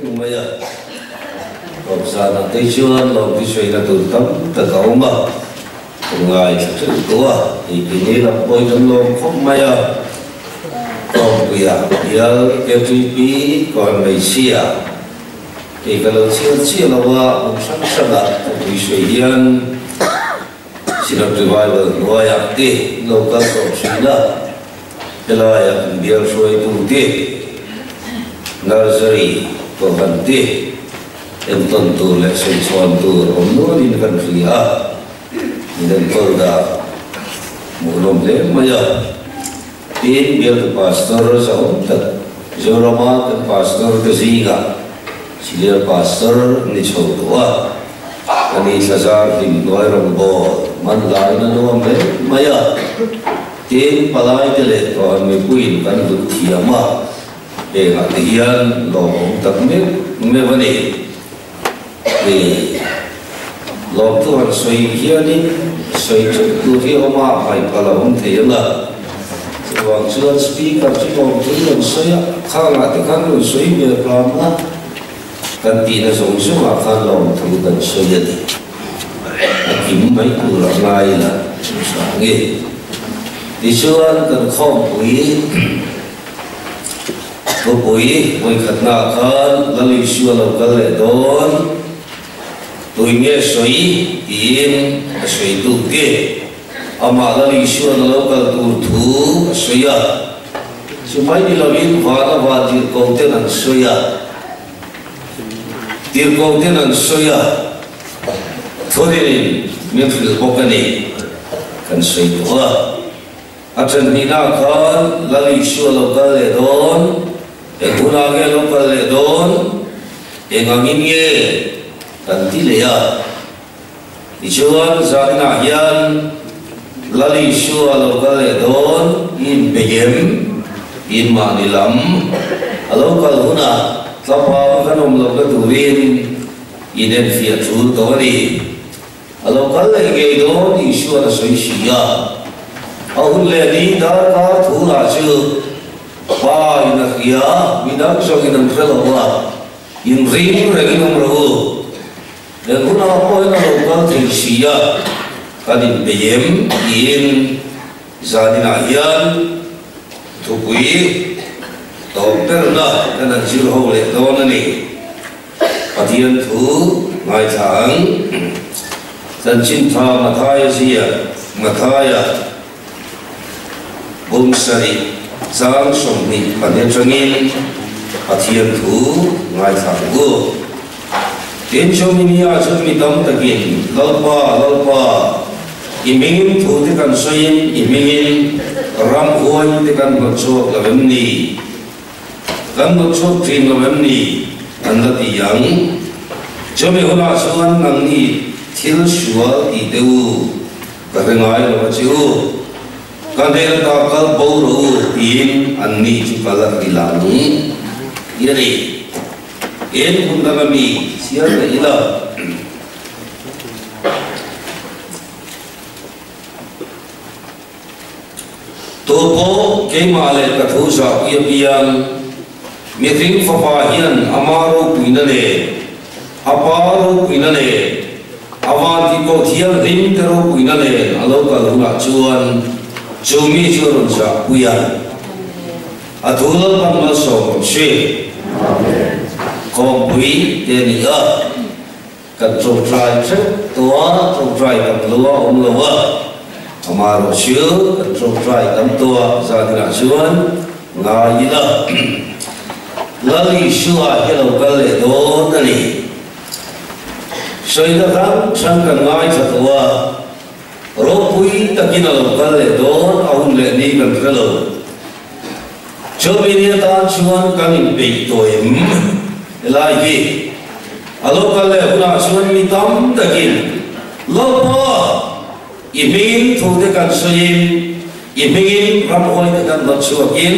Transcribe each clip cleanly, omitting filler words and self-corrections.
Reng mai a. Tawp zanah te chuan lawmthu sawiina tur tam tak a awm a, ka ngaithla teuh tawh a, hei keini lam pawhin kan lawm khawp mai a. Kawngpuia bial KTP Kawn Hmeichhia kei ka lo chhiar chiah lo a, hmun hrang hrangah thupui sawi hian Synod Revival hnuaiah te lo kal tawh thin a, helaiah kan bial hruaitu te, Nursery Kohhran te entawn tur leh sawichhawn tur awm nualin kan hria a, min enkawl dah hmuhnawm hle mai a. Tin, bialtu Pastor zahawm tak Zorama kan Pastor te zingah Senior Pastor ni chho tawh a, ka ni thlazar hlim hnuai rawngbawl man lain a nuam hle mai a. Tin, palaite leh Kohhran mipuiin kan hlut thiam a, hengah te hian lawmawm tak meuh meuh a ni. Ni, lawmthu han sawi hianin sawi theuh tur hi a awm a, hmaihpalh a awm thei ang a. Chuvang chuan Speaker chu lawmthu rawn sawi a, khangah te khan rawn sawi ve hram a, kan tihna zawng zawngah khan lawmthu kan sawi a ni. A kim mai tur a ngai la chuvang nge. Tichuan kan khawmpui. Thupui vawikhatnaah khan Lal Isua lo kal leh dawn, tui nge sawi tiin a sawi tuk te. Amah Lal Isua'n a lo kal tur thu a sawi a, chumai ni lovin vana van tirhkoh ten an sawi a, tirhkoh ten an sawi a, thurin min hrilh bawk a ni kan sawi tawh a. A then hnihnaah khan Lal Isua lo kal leh dawn, eng hunah nge lo kal leh dawn, eng angin nge kan ti leh a. Tichuan zaninah hian Lal Isua lo kal leh dawn i inpeih em? Tiin mahni lam a lo kal hunah tlapang kan awm lohna turin inenfiah tul tawh a ni. A lo kal leh ngei dawn Isuan a sawi si a. A hun leh ni darkar thurah chu Pa in a hria, mi dang zawngin an hre lo a, in ring rengin awm rawh u. Eng hunah pawhin a lo kal thei si a, kan inpeih em tiin zaninah hian thupui tawp berna kan han zir ho leh dawn a ni. Pathian thu ngaithla ang. Chanchin tha Mathaia ziak, Mathaia bum sarih chang 24 atangin Pathian thu ngaithla ang u. Tin, chumi nia chuan mi tam takin, Lalpa, Lalpa, i hmingin thu te kan sawiin i hmingin ramhuai te kan hnawt chhuak lo em ni? Kan mut chhuak thin lo em ni? An la ti ang. Chumi hunah chuan nangni thil sual ti teh u, ka hre ngai lo a che u. Ka hmel ta kal bo rawh u tiin anni chu ka la hrilh ang ti a ni. En hun danga mi chhiar leh ila. Tu pawh keimah leh ka thu zahpui apiang, mihring fapa hian ama ropuina leh a pa ropuina leh a vantihkoh thianghlim te ropuina nen a lo kal hunah chuan chu mi chu a rawn zahpui a, a thu Lalpan malsawm rawh se. Khawmpui te a ni a. Kan tawngtai theuh tawh a, tawngtai tam lo a awm lo a, amaherawh chu kan tawngtai tam tawh a, zaninah chuan ngai ila Lal Isua hi a lo kal leh dawn a ni. Sawina hrang hrang kan ngaithla tawh a, ropui takin a lo kal leh dawn a hun leh ni kan hre lo. Chumi ni atan chuan kan inpeih tawh em? Helai hi a lo kal leh hunah chuan mi tam takin, Lalpa, i hmingin thute kan sawiin, i hmingin ramhuaite kan hnawt chhuakin,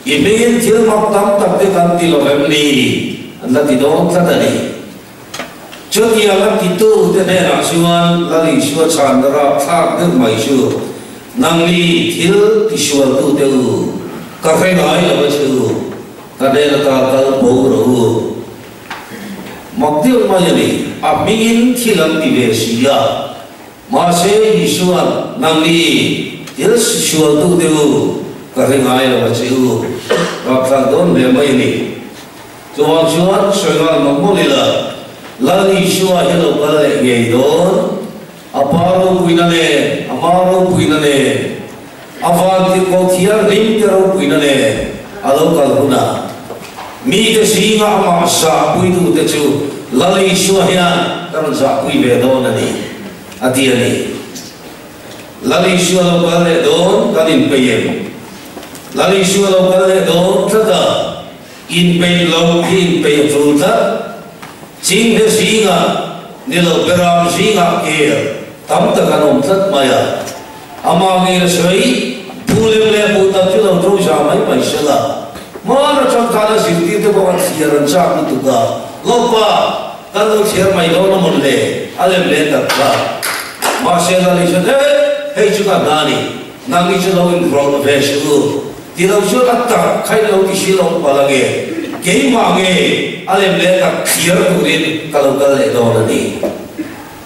i hmingin thil mak tam tak te kan ti lo em ni? An la ti dawn tlat a ni. Chutiang a titute hnenah chuan Lal Isua chhanna rapthlak deuh mai chu, Nangni thil tisualtute u, ka hre ngai lo a che u, ka hnen ata kal bo rawh u. Mak deuh mai a ni, a hmingin thil an ti ve si a. Mahse Isua'n, Nangni, thil sualtute u, ka hre ngai lo a che u, rapthlak dawn hle mai a ni. Chuvang chuan sawi nghal mawlh mawlh ila, Lal Isua hi lo kal leh ngei dawn, a Pa ropuina nen, a Ma ropuina nen, a Vantirhkoh Thianghlim te ropuina nen a lo kal hunah, mite zinga amah zahpuitute chu Lal Isua hian ka rawn zahpui ve dawn a ni, a ti a ni. Lal Isua lo kal leh dawn kan inpeih em? Lal Isua lo kal leh dawn tlat a. Inpeih lo hi inpeih a tul tlat. Chinghe zingah ni lo beram zingah kel tam tak an awm tlat mai a. Amah ngei a sawi, Bu lem leh bu tak chu lo ṭo za mai mai se la. Hmaan aṭang khan a zirtirte pawh an thliar an chak lutuk a, Lawpa, kan lo thliar mai dawn a mawn le, a lem leh tak kha. Mahse Lali chuan, He, hei chu ka hna a ni, nang i chu lo inrawlh ve suh u. Ti lo chuan a tak kha in lo ti si lo palh ange, keimah nge a lem leh tak thliar turin ka lo kal leh dawn a ni.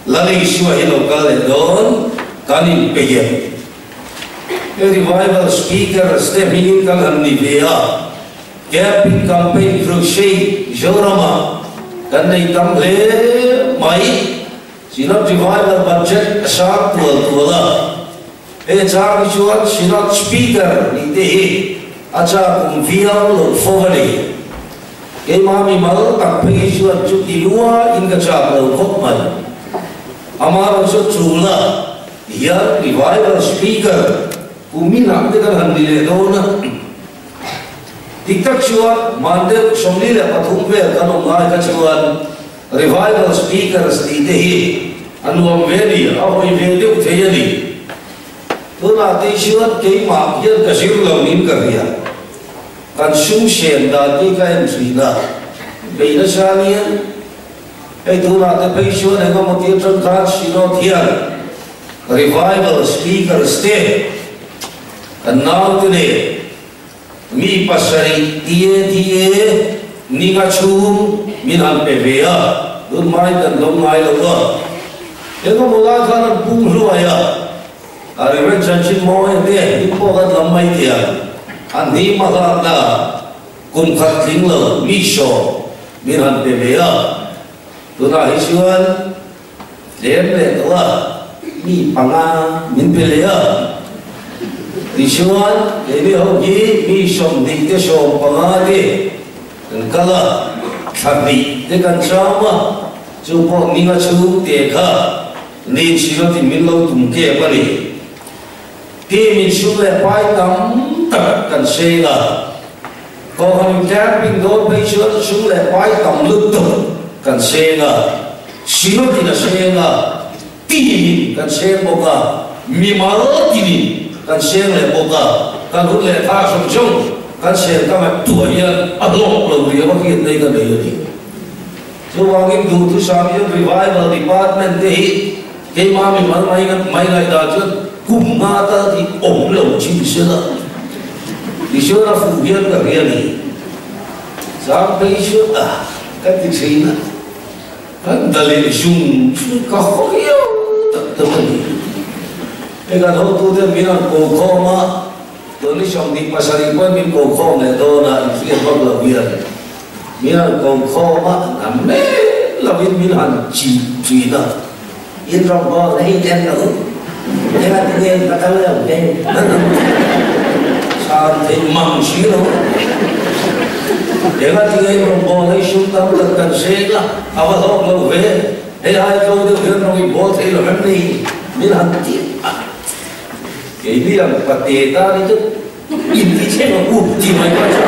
Lal Isua hi lo kal leh dawn kan inpeih em? He revival speakers te hmingin kan han ni ve a, camping campaign crusade Zoramah kan nei tam hle mai. Synod revival budget a sang tual tual a. He chang hi chuan Synod Speaker nih te hi a chak kum viau lo fo a ni. Keimah mimal tak phei hi chuan chuti lua in ka chak lo khawp mai. Amaherawh chu chula hian Revival Speaker kum inah te kan han ni leh dawn a. Dik tak chuan hman deuh 43 vel kan awm lai kha chuan Revival Speakers tih te hi a nuam ve a ni, a hawi ve deuh thei a ni. Tunah tih chuan keimah hian ka zir lo niin ka hria. Kan sum siam dan hi ka en thin a, bei nasa nia. Hei tunah te phei chuan eng emaw tir tan khan Synod hian Revival Speakers te kan naute nen Mi pasarih tie tie ninga chhung min han pe ve a, tun hmain kan dawm ngai lo a. Engemaw lai khan an pung hluai a, a Reverend Chanchin Mawia te hlim pawh kan lam mai thei a, an hnim a hlakna kum khat tling lo mi sawm min han pe ve a, tunah hi chuan Tlem leh tawh a, mi panga min pe leh a. Tichuan, keini ho hi mi 20 te 15 te kan kal a, thla hnih te kan cham a, chu pawh ninga chhung te kha nin Synod-in min lo tum kep a ni. Team insum leh pai tam tak kan seng a, Kohhran camping dawn phei chuan sum leh pai tam lutuk kan seng a, Synod-in a seng a, team-in kan seng bawk a, mimal tinin kan seng leh bawk a, kan hun leh tha zawng zawng kan sen ka ngaihtuah hian a hlawk lo riau a hriat nei ka nei a ni. Chuvangin duhthusam hian Revival Department te hi Keimah mimal mai mai ngaihdan chuan kum nga tal tih awm lo chin sela tichuan a fuh hian ka hria ni. Chang phei chu a ka ti thin a, kan daleh zung zung ka haw viau tak tak a ni. Hei kan hotute min an ko khawm a, tun ni 27 pawhin min ko khawm leh dawn a, inhriat vak lo hian min an ko khawm a, an mek lovin min han chih thin a. In rawngbawl na hi en lo eng a tinge in va kal lo ve Chhan thei mang si lo eng a tinge in rawngbawl na hi sum tam tak kan seng a a va hlawk lo ve hei ai tlo deuh hian rawng i bawl thei lo em ni min han ti a keini ang pate tan hi chu In ti thleng ang u ti mai kha chu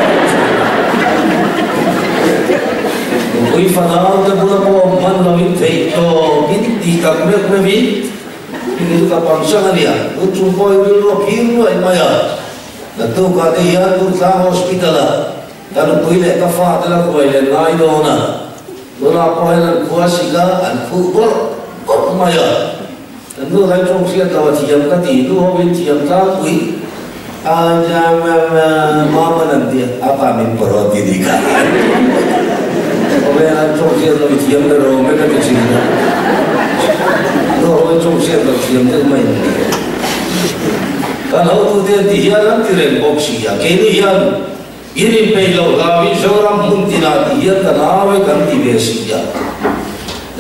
Nupui fanau te bula pawh awm hman lo in theih tawp in ti tak meuh meuh in in ka pang sang a nia tun chung pawh i rilru a phir nuai mai a naktukah te hian Durtlang Hospital ah ka nupui leh ka fa te la hruai len ngai dawn a tunah pawh hian an khua sik a an khuh bawrh bawrh mai a. Kan nu lai tawng hriat lo a thiam ka ti, nu ho in thiam tlangpui a mama nan ti a pa min pawh rawn ti ni kha. Khawvela tawng hriat lo i thiam ber awm e ka ti thin a, Norway tawng hriat lo thiam deuh mai an ni. Kan hotute an ti hian an ti reng bawk si a, keini hian in inpeih loh hlauin Zoram hmun tinah ti hian kan au e kan ti ve si a.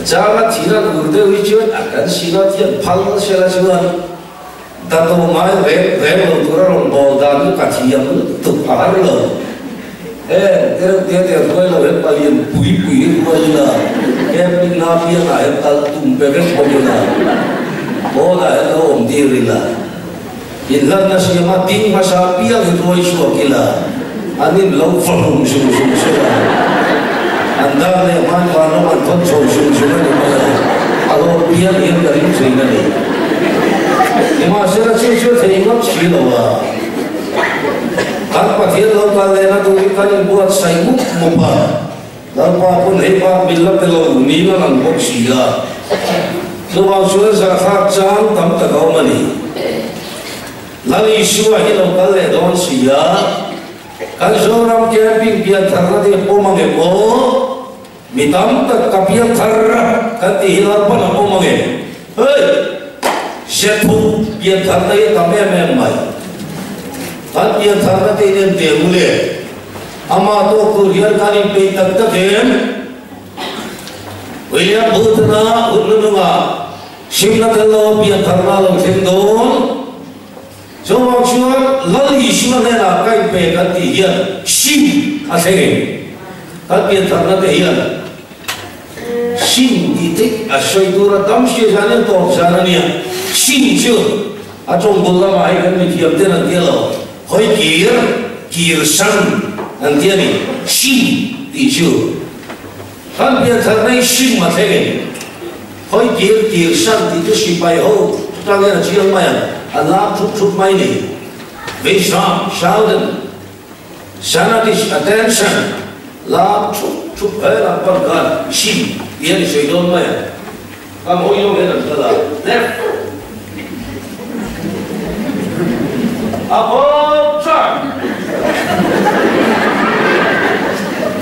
Changa thil an ur deuh hi chuan a kan sinah thian phal sela chuan Dato ngai reng reng lo tura rawn bawl dan chu ka thiam lutuk a har lo. Heng tereuh te te ruai lo hian palian pui pui hi ruai ila camping na piangah hian kal tum pe vek bawk ila pawnah hian lo awm tir ila inhlanna siama ding hmasa piang hi ruai chhuak ila an in lo va hlum zung zung zung a, an dar leh hmai vanram an thawn chho zung zung a ni mai a, a hlawh piang hian ka ring thin a ni. Nimahsela chu chu a thei ngawt si lo a, kan Pathian lo kal lehna turin kan inbuatsaih mup mup a, Lalpa pawn hei bak min la pe lo niin a lang bawk si a, chuvang chuan zahthlak chang tam tak a awm a ni. Lal Isua hi lo kal leh dawn si a, kan Zoram camping piantharna te pawm ang em aw? Mi tam tak ka pianthar kan tih hi Lalpan a pawm ang em? Hei! Zephu piantharna hi a tam em em mai. Kan piantharna te in en ve ang u le. Amah tawk tur hian kan inpeih tak tak em? William Booth-a hun hnunungah Simna tel lo piantharna lo thleng dawn. Chuvang chuan Lal Isua hnenah ka inpe kan tih hian sim a thleng em? Kan piantharna te hian sim tih theih a sawi tur a tam hria zan hian tawp zan a nia. Sim chu a tawng bul lamah hei kan mithiam ten an tia lo, hawi kir, kir san an tia ni, sim tih chu. Kan piantharna hi sim a thleng em? Hawi kir kir san tih chu sipai ho chutang hian a chiang mai ang, an lam thup thup mai ni. Veisam, Sheldon, Sanatish Attention, lam thup thup he lam pan khan sim tih a ni sawi dawn mai ang. Kan hawi lo hian an kal a, left, above turn,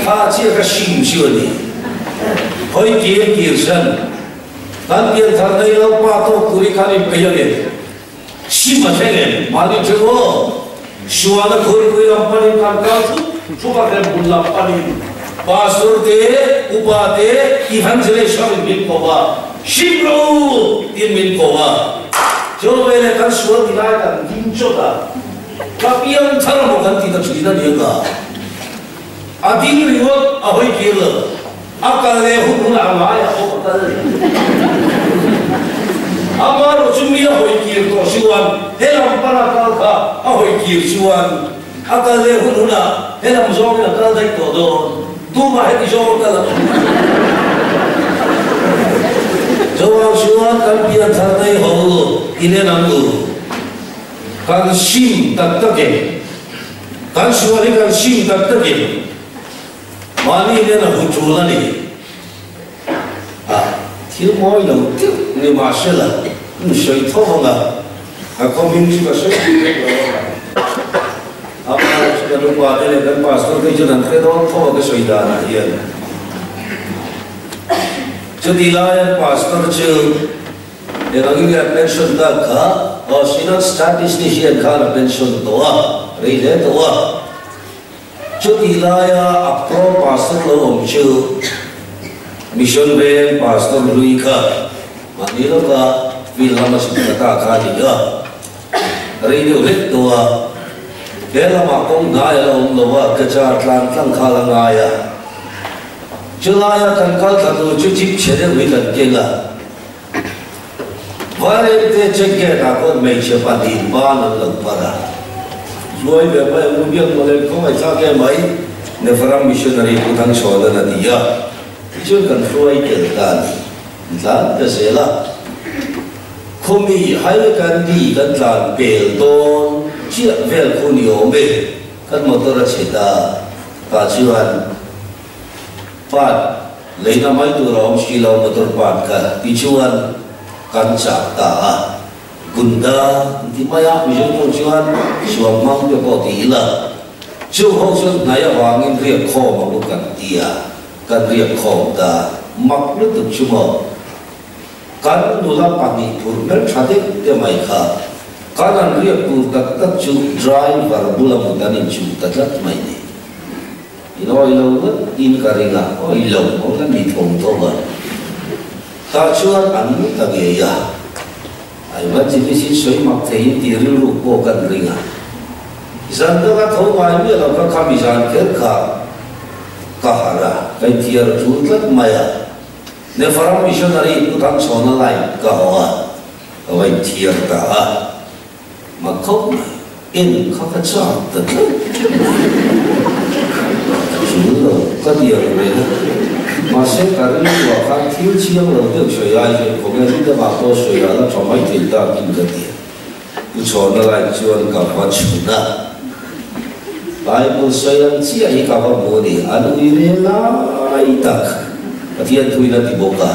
thla chiah ka sim chu a ni. Hawi kir kir san, kan pianthar nei lo pa tawk tur hi khan inpeih a ni. Sim a thleng em? Mahni chu aw, Suala khurpui lam panin kan kal thup thup a, hremhmun lam panin Pastor te, Upa te, Evangelist ho in min ko a, Sim ro u! tiin min ko a. Chu veleh kan sual ti lai kan ding chawt a, ka piang thar maw kan ti ta thin a nia ka. A ding ringawt a hawi kir lo. A kal leh hun hunah a ngai a bawk a kal leh. Amaherawh chu mi a hawi kir tawh chuan helam pana kal kha a hawi kir chuan a kal leh hun hunah helam zawngin a kal daih tawh dawn. Tumah heti zawng a kal ang. Chuvang chuan kan pianthar nei ho i len ang u. Kan sim tak takin, kan sual hi kan sim tak takin mahni hian a hu tul a ni. A, thil mawi lo deuh ni mahsela min sawi tho ang a, ka khawmin chu ka sawi duh vek lo ang a. Amah chu kan upa te leh kan pastor te chuan an hre dawn tho a ka sawi danah hian. Chutih laiin pastor chu Engangin nge a pension tak kha? Aw, Synod statistician khan a pension tawh a, rei hle tawh a. Chutih laia a pro pastor lo awm chu Mission Veng pastor hlui kha mahni lawka field lama chhuk ta ta kha a ni a. Rei deuh hlek tawh a, he lamah kawng hnai a la awm lo a, Kachar tlan tlang kha a la ngai a. Chulaia kan kal thla tur chu jeep chhe deuh hi kan keng a. Vairengte check gate ah khawn hmeichhe pahnih ban an lo par a. Hluai ve mai ang u biak mawle khawngaih thlak em mai Nefaram Missionary Pu Thangchhuanan a ti a. Tichuan kan hruai tel ta a ni. An tlan ta zel a. Khawmi Hailakandi kan tlan pel dawn chiah vel khu ni awm e. Kan motor a chhe ta. Tah chuan Part leina mai tur a awm si lo motor part kha tichuan kan chak ta a, Gunda an ti mai a, Mizo pawh chuan suam hmang te pawh ti ila, chung ho chuan hnai avangin riak khawm ang u kan ti a. Kan riak khawm ta mak lutuk chu maw? Kan nula pahnih phur hmeltha deuh te mai kha kan han riak tur tak tak chu driver bula mut an inchuh ta tlat mai ni. In awi lo ngawt in ka ring a, awi lo maw la ni tho tho a. Tah chuan an mu ta ngei a, a evangelist in sawi mak thei in tih rilru pawh kan ring a. Zan danga tho ngai miah lo kha khami zan kher kha ka harh a, ka inthiar tul tlat mai a. Nefaram Missionary pu thang chhawna line ka haw a, ka va inthiar ta a, mak khawp mai, en kha ka chak ta tlat mai. Ka chul lo, ka dial ve a, mahse ka rilru ah khan thil chiang lo deuh sawi ai hian khawvel hi dangah pawh sawi ah la tha mai thei takin ka ti a. Pu Chhawna line chuan ka va chhun a, Bible sawi ang chiah hi ka va hmu a ni, an ui ve lai tak, Pathian thuin a ti bawk a,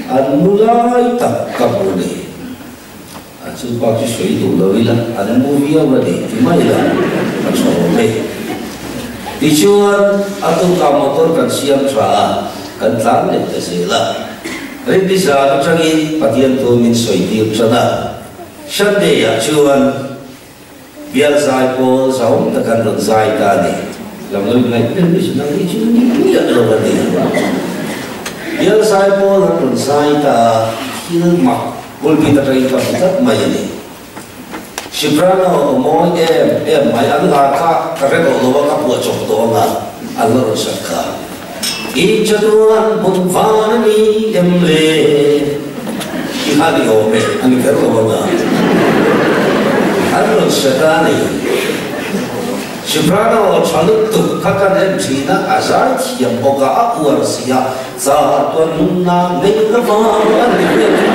an mu lai tak ka hmu a ni. A chu bak chu sawi duh lo ila, an mu viau a ni ti mai la, ka tha awm e. Tichuan, a tukah motor kan siam tha a, kan tlan leh ta zel a. Rinni zan atangin Pathian thu min sawi tir tan a, Sunday ah chuan bial zai pawl zahawm tak an rawn zai ta a ni. Lam lo ingaih ber mai chu nang hi chu ni miah lo a ni. Bial zai pawl an rawn zai ta a, thil mak pulpit atangin ka hmu tlat mai a ni. Soprano aw mawi em em mai an hla kha ka hre tawh lo a ka phuah chawp tawh anga an la rawn sak kha. I chatuan hmun van a ni em le? I kha ni awm e, a ni kher lo anga an rawn sa ta a ni. Soprano aw tha lutuk kha kan en thin a, a zai thiam bawk a, a uar si a, chatuan hmun na nei lova a ni vel chu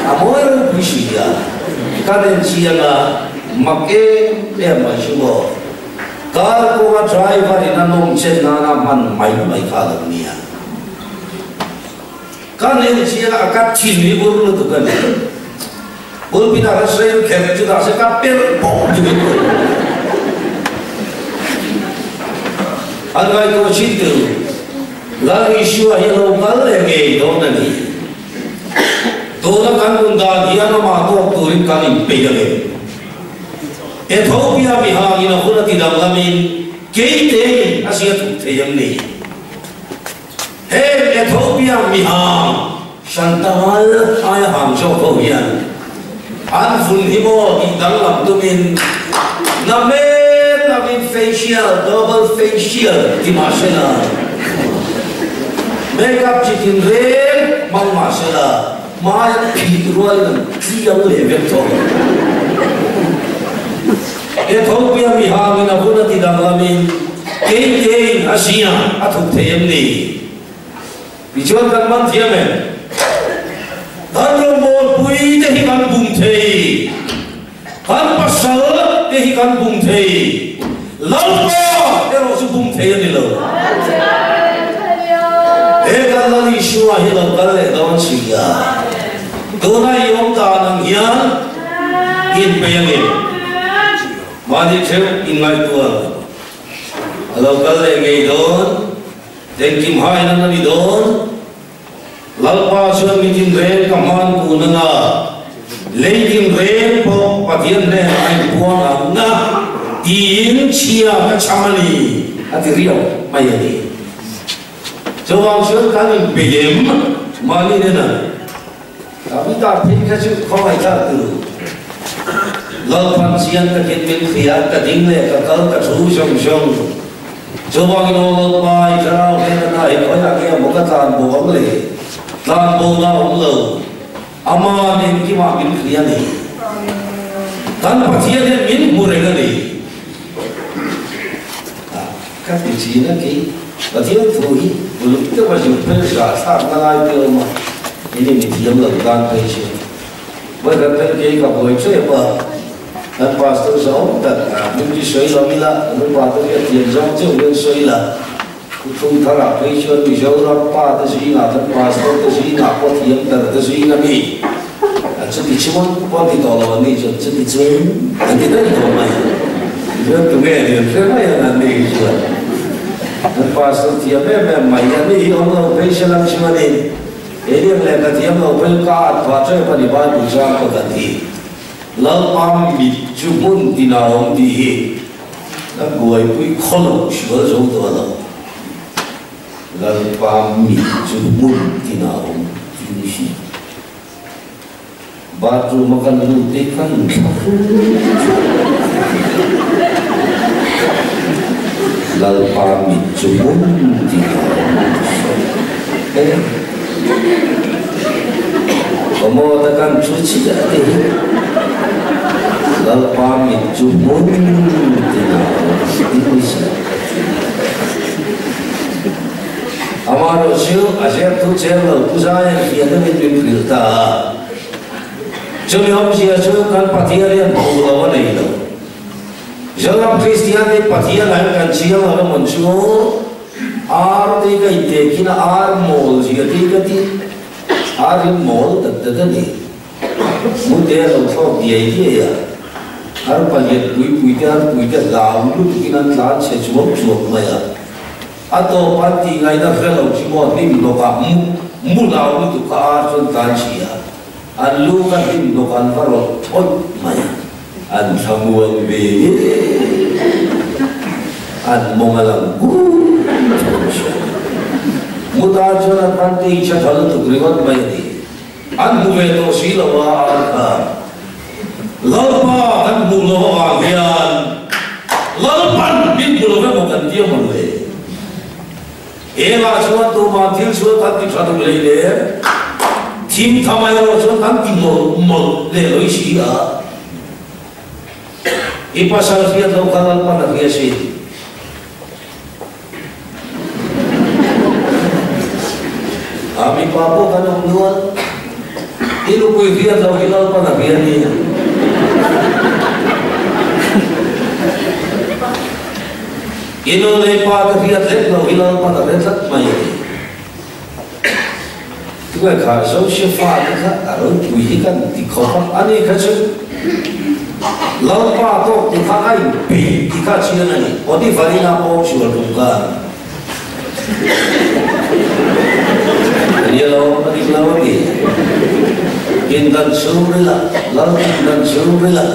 a mawi ropui si a. Ka den chiang a, mak em em mai chu maw. Car kawnga driver in a nawm chen nana hman mai mai kha a lo nia. Ka nen chiang a, ka thin hi ur lutuk a ni. Pulpit ah ka sawi kher chutah se ka per pawh ni mai tur. An ngaihtuah chin tu Lal Isua hi a lo kal leh ngei dawn a ni. Tuna kan nun dan hian amah tawk turin kan inpeih ang em? Ethiopia mihangin a hun a ti danglamin keitein a zia thuk thei ang ni. Heng Ethiopia mihang Shantal aia hang zawk ho hian an vun hi maw tih danglam tumin na men takin facial, double facial ti mah se la, makeup chi tin reng hmang mah se la, hmai an phih rualin an tliang leh vek thawk. Ethiopia mihangin a hun a ti danglamin kei tein a zia a thuk thei em ni? Tichuan kan man thiam em? Kan rawngbawlpui te hi kan bum thei, kan pasal te hi kan bum thei, Lalpa erawh chu bum thei a ni lo. He kan Lal Isua hi lo kal leh dawn si a, tuna i awm dan ang hian inpeih ang em? Mahni theuh inngaihtuah a lo kal leh ngei dawn. Engkim hain an a ni dawn. Lalpa chuan mitin reng ka hman kun anga, leitin reng pawh Pathian hnenah a inpuang ang a, tiin chhia ka chham a ni, a ti riau mai a ni. Chuvang chuan kan inpeih em? Mahni hnenah Davida phei kha chu khawngaihtlak tur. Lalpan chiang takin min hria, ka ding leh ka kal ka thu zawng zawng. Chuvangin aw Lalpa, i thlarau hnen ata hi khawiah nge a maw ka tlan bo ang le? Tlan bo na awm lo. Ama nen kimah min hria a ni. Kan Pathian hian min hmu reng a ni. Ka ti thin a kei Pathian thu hi uluk deuha zir phel zah thlak na lai te awm a, in in thiam lo tan phei chu. Vawi khat phei kei ka buai tep a, kan pastor zahawm tak a min ti sawi lo ila, kan upa te hi a thiam zawng cheuh hian sawi la, Thuthlung thar ah phei chuan Mizoram pa te zingah kan pastor te zingah pawh thiam ber te zing a mi, chuti chuan pawh ti tawh lo an nih chuan chuti chuan an ti daih tawh mai. Chuan tunge ni an hre mai ang an nih hi chuan. Kan pastor thiam em em mai a ni hi awm lo phei se lang chuanin kei lian lehkha thiam lo phei ka at phah tep a ni Bible zang pakhat hi Lalpa mit chu hmun tina awm tih hi ka buaipui khaw lo sual zo tawh lo. Lalpa mit chu hmun tina awm tih ni si. Bathroom a kan lut te kha inthlahrung Lalpa mit chu hmun tih a awm e. Commode a kan thu chiah te hi Lalpa mit chu hmun tih a awm tih ni si. Amaherawhchu a ziaktu Cherlo Pu Zaian hian a min min hrilh ta a, chumi awmzia chu kan Pathian hian hmuh lo a nei lo. Zoram Kristian te Pathian ah hian kan chiang lo emawn chu ar te ka intehkhin a, ar mawl zia te ka ti, ar hi mawl tak tak a ni. Mute a lo thlawk diai diai a, ar palian pui pui te ar pui te hlau lutukin an tlan chhe chuam chuam mai a. A tawp an tih ngaihna hre lo chu maw hlim hnawkah mu mu hlau lutuk kha ar chuan tlan chhi a, an lu kha hlim hnawk an va rawlh thawih mai a, an thlamuang ve e, an mawng a lang kur thawh hria. Mu tan chuan an van tei tha tha lutuk ringawt mai a ni. An hmu ve tawh si lo a an kha. Lalpa kan hmuh loh avang hian Lalpan min hmu lo emaw kan tia maw le? Engah chuan tumah thil chuan kan ti tha duh lei lem, thim tha mai erawh chuan kan ti mawlh mawlh leh lawih si a. I pasal hriat loh kha Lalpan a hria sin. A mipa pawh kan awm nual. I nupui hriat loh hi Lalpan a hria nia. I nu leh pa te hriat lek loh hi Lalpan a hre tlat mai a ni. Tunge kha Josefa te kha a ropui hi kan ti khawp a, ani kha chu Lalpa tawk tu kha a inpeih ti kha chiang a ni. Potiphar-in a pawm sual tum khan a ni lo, a dik lo a ti. Pindan chhungril ah, Lal pindan chhungril ah,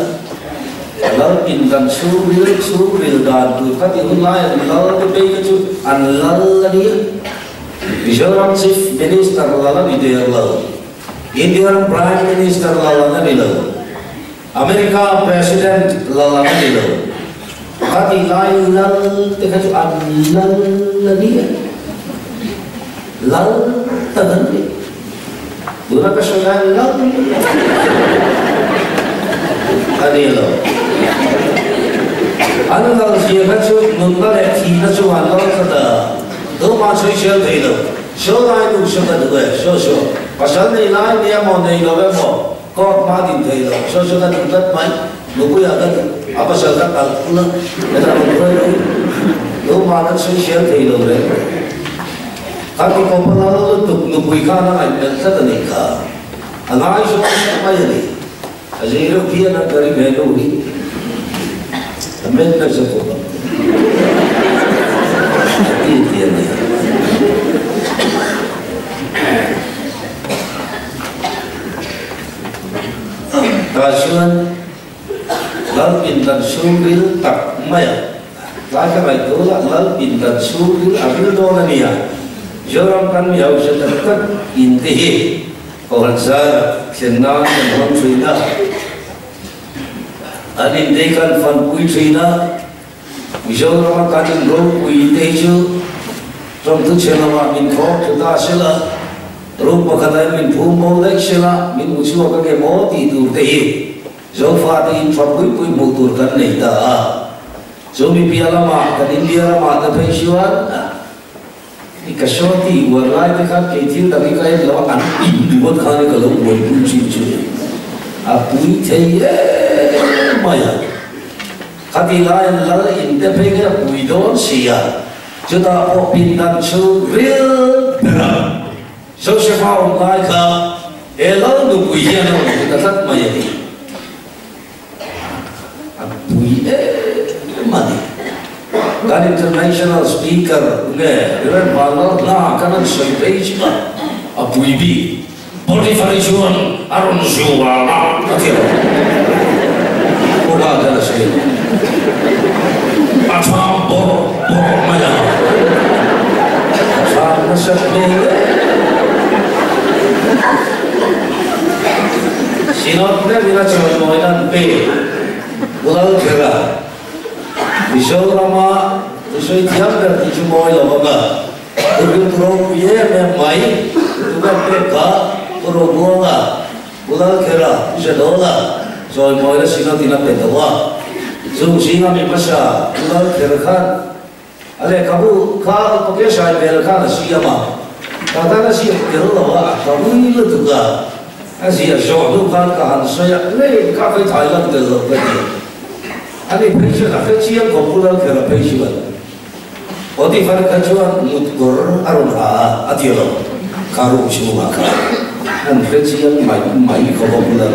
Lal pindan chhungril chhungril dan tur kha ti hun lai an lal te phei kha chu an lal a nia. Mizoram Chief Minister lal a ni der lo, India ram Prime Minister lal ang a ni lo, America President lal ang a ni lo. Ka tih lai lal te kha chu an lal a ni a, lal tak an ni. Tuna ka sawi lai lal a ni lo. An lal zia kha chu nunna leh thihna chungah an lal tlat a. Tumah sawi sel thei lo. Saw lai nu saw ka duh e, saw saw. Pasal nei lai nia maw nei lo emaw, court hma din thei lo, saw saw ka duh tlat mai. Nupuiah ka duh, a pasal ka kalh thul a, hetah rawn hruai lo. Tumah an sawi sel thei lo reng reng. Ka ti kawp a lal lutuk, nupui khan a ngaihmelh tlat a nih kha. A ngaizawng tlat mai a ni. A zei reuh hian an ka ring he nu hi a men nasa khawp ang a ti ti a nia. Tah chuan Lalpindan chhungril tak mai a, tlai ka ngaihtuah lah Lalpindan chhungril a ril dawn a nia, Zoram kan mi hausa tak tak in te hi Kohhran zar thlen nan kan hmang thin a, an intei kan fanpui thin a, Mizorama kan inropui te hi chu tawngthu chhe lovah min thawk thlu ta sela, room pakhatah hian min phum bo daih sela, min hmu chhuak ange maw tih tur te hi Zofate in tha pui pui hmuh tur kan nei ta a. Chu mipiah lamah kan India ramah te phei chuan I ka saw ti uar lai te khan kei thil dang hi ka en lo a, an in ringawt khan i ka lo buaipui chin chu a pui thei em mai a. Khati lai an lal in te phei kha a pui dawn si a, chutah pawh pindan chu ril ber a Joseph-a awm lai kha he lal nupui hian a rawn hmu ta tlat mai a ni. A pui em a ni. Kan international speaker nge Rev Vanlalhna kan an sawi phei chu a, a pui bik. Potiphar-i chuan a rawn zual a, a ti lo. Pawla khan a sawi lo. A thlam bawrh bawrh mai a, a thlam nasa hmel em. Synod meuhin a chawimawi nan pe Lalkhera, Mizorama thusawi thiam ber tih chu mawi lo ang a. Rilru ropui em em mai, tuman pek kha Pu Robuanga, Pu Lalkhera, Pu Zadawla chawimawi la Synod in a pe tawh a. Chung zinga mi hmasa Pu Lalkher khan a lehkhabu kha Upa Kesai Bel khan a siam a, ka tan a ziak tel lo a, ka ui lutuk a, a ziah zawh hnu khan ka han sawi a, lei ka phei Thailand tel lo ka ti. Ani phei chuan a hre chiang khawp Pu Lalkhera phei chuan. Potiphar kha chuan mut kawr a rawn ha a, a ti lo. Kha room chhungah khan an hre chiang mai mai khawp a bula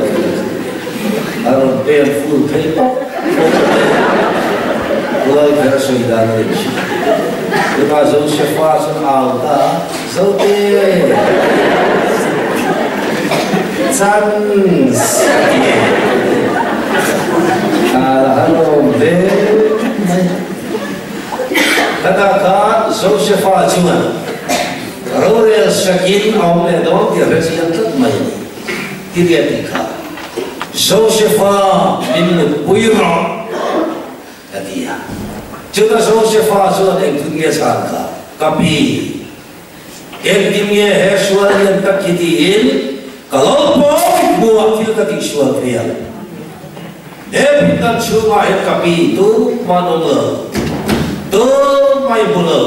a rawn pen full phei pawp pawp mai a. Pulai kher a sawi dan a ni thin. Tunah Josefa chuan a au ta a, Zote! Chance! A ti e. A la han awm ve mai. Khata kha Josefa chuan rorel sakin a awm leh dawn tih a hre chiang tlat mai a ni. Ti ria tih kha Josefa min mutpui rawh a ti a. Chutah Josefa chuan engthut nge chhan kha? Ka pi, engtin nge he sual hian ka khi tiin ka lo pawm hmuah thil ka tihsual thei ang? He pindan chhungah hian ka pi tu hman awm lo, tu mai hmu lo.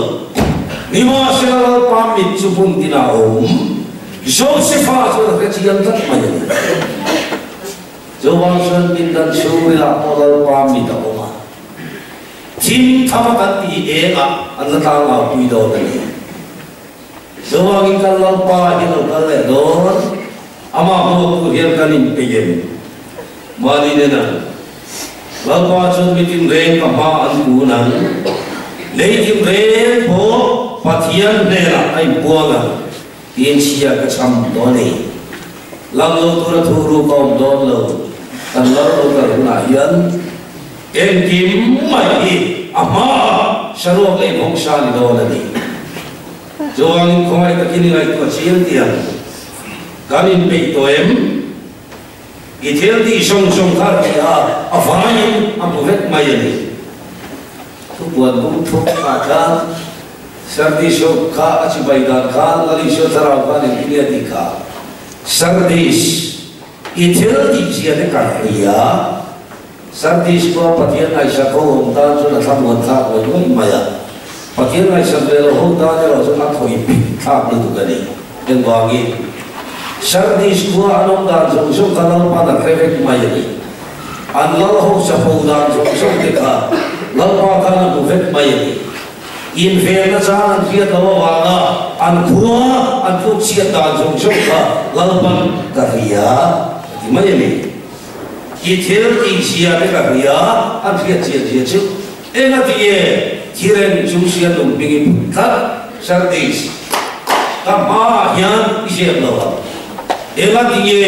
Nimahsela Lalpa mit chu hmun tinah a awm. Josefa chuan a hre chiang tlat mai a ni. Chuvang chuan pindan chhungrilah pawh Lalpa mit a awm a. Thim tham a kan tih engah an la tlangau pui dawn a ni. Chuvangin kan Lalpa hi lo kal leh dawn, amah hmuak tur hian kan inpeih em? Mahni nena Lalpa chuan mitin reng ka hma an kun ang, lei tin reng pawh Pathian hnenah a inpuang ang tiin chhia ka cham dawn e. Lang lo tura thu ruk a awm dawn lo, kan lal lo kal hunah hian engkim mai hi a hmaah saruak leh bawngsa ni dawn a ni. Chuvangin khawngaih takin i ngaihtuah chiang tiang kan inpeih tawh em? I thil tih zawng zawng kha ti a, a vaiin a hmu vek mai a ni. Thupuan bung thup ah khan Sardis ho kha a chibai dan khan Lal Isua thlarau khan engtin nge a tih kha? Sardis, i thil tih zia te ka hria. Sardis khua Pathian ngaihsak ho awm tan chuan a thlamuan thlak ngawih ngawih mai a. Pathian ngaihsak ve lo ho tan erawh chuan a thawi pik thlak lutuk a ni. Engvangin? Sardis khua an awm dan zawng zawng kha Lalpa'n a hre vek mai a ni. An lal ho chapo dan zawng zawng te kha Lalpa khan a hmu vek mai a ni. Invenna chang an hriat loh avanga an khua an tluk chhiat dan zawng zawng kha Lalpa'n ka hria a ti mai a ni. I thil tih zia te ka hria, an hriat chian zia chu eng a ti nge? Thiren chu sian lung hming i phut tlat, Sardis. Ka hmaah hian i zep lo ang. Eng a ti nge?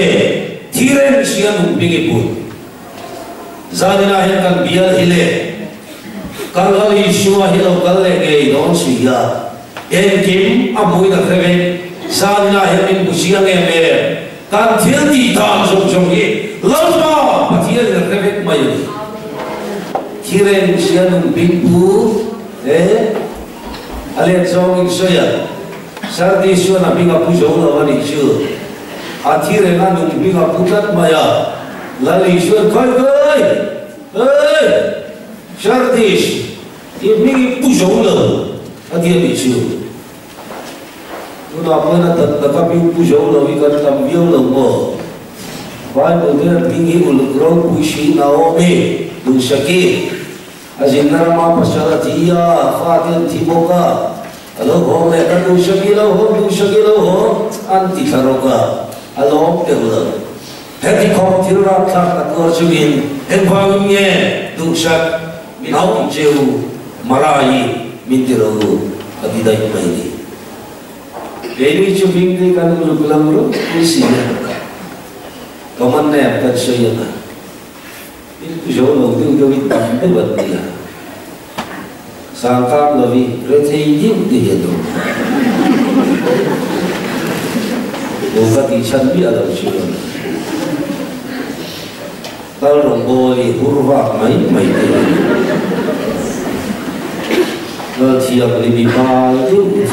Thiren sian lung hming i phut. Zaninah hian kan bial hi le, kan Lal Isua hi lo kal leh ngei dawn si a, engkim a hmuin a hre vek. Zaninah hian min hmu chiang em em? Kan thil tih dan zawng zawng hi Lalpa Pathian in a hre vek mai a ni. Thireng Sianung Bingpu e a let zawng in sawi a, Sardis chuan a hming a pu zo lo a nih chu. A thireng a nung hming a pu tlat mai a, Lal Isuan khawi khawi! Hey! Sardis, i hming i pu zo lo a ti a nih chu. Tunah pawhin a tak taka hming pu zo lo hi kan tam viau lo maw? Bible hian hming hi uluk ropui si Naomi, Duhsaki, a zinna rama pasal a thi a, fate an thi bawk a, a lo hawng leh ka Duhsaki lo hawng, Duhsaki lo hawng an ti thla rawk a, a lawm deuh lo. Heti khawp thil rapthlak ka tuar chungin engvangin nge Duhsak min hauh cheu? Marai min ti ro u ka ti daih mai ni. Keini chu hming te kan uluk lo ropui si a, common name kan sawi ang a, in pu zo lo deuh deuh in tam deuh an ni a, sangkam lovi rethei deuh te hi an awm a, aw ka tih chhan miah lo chuan kal rawngbawl i hur vak mai mai te hi lal thianghlim i pai deuh te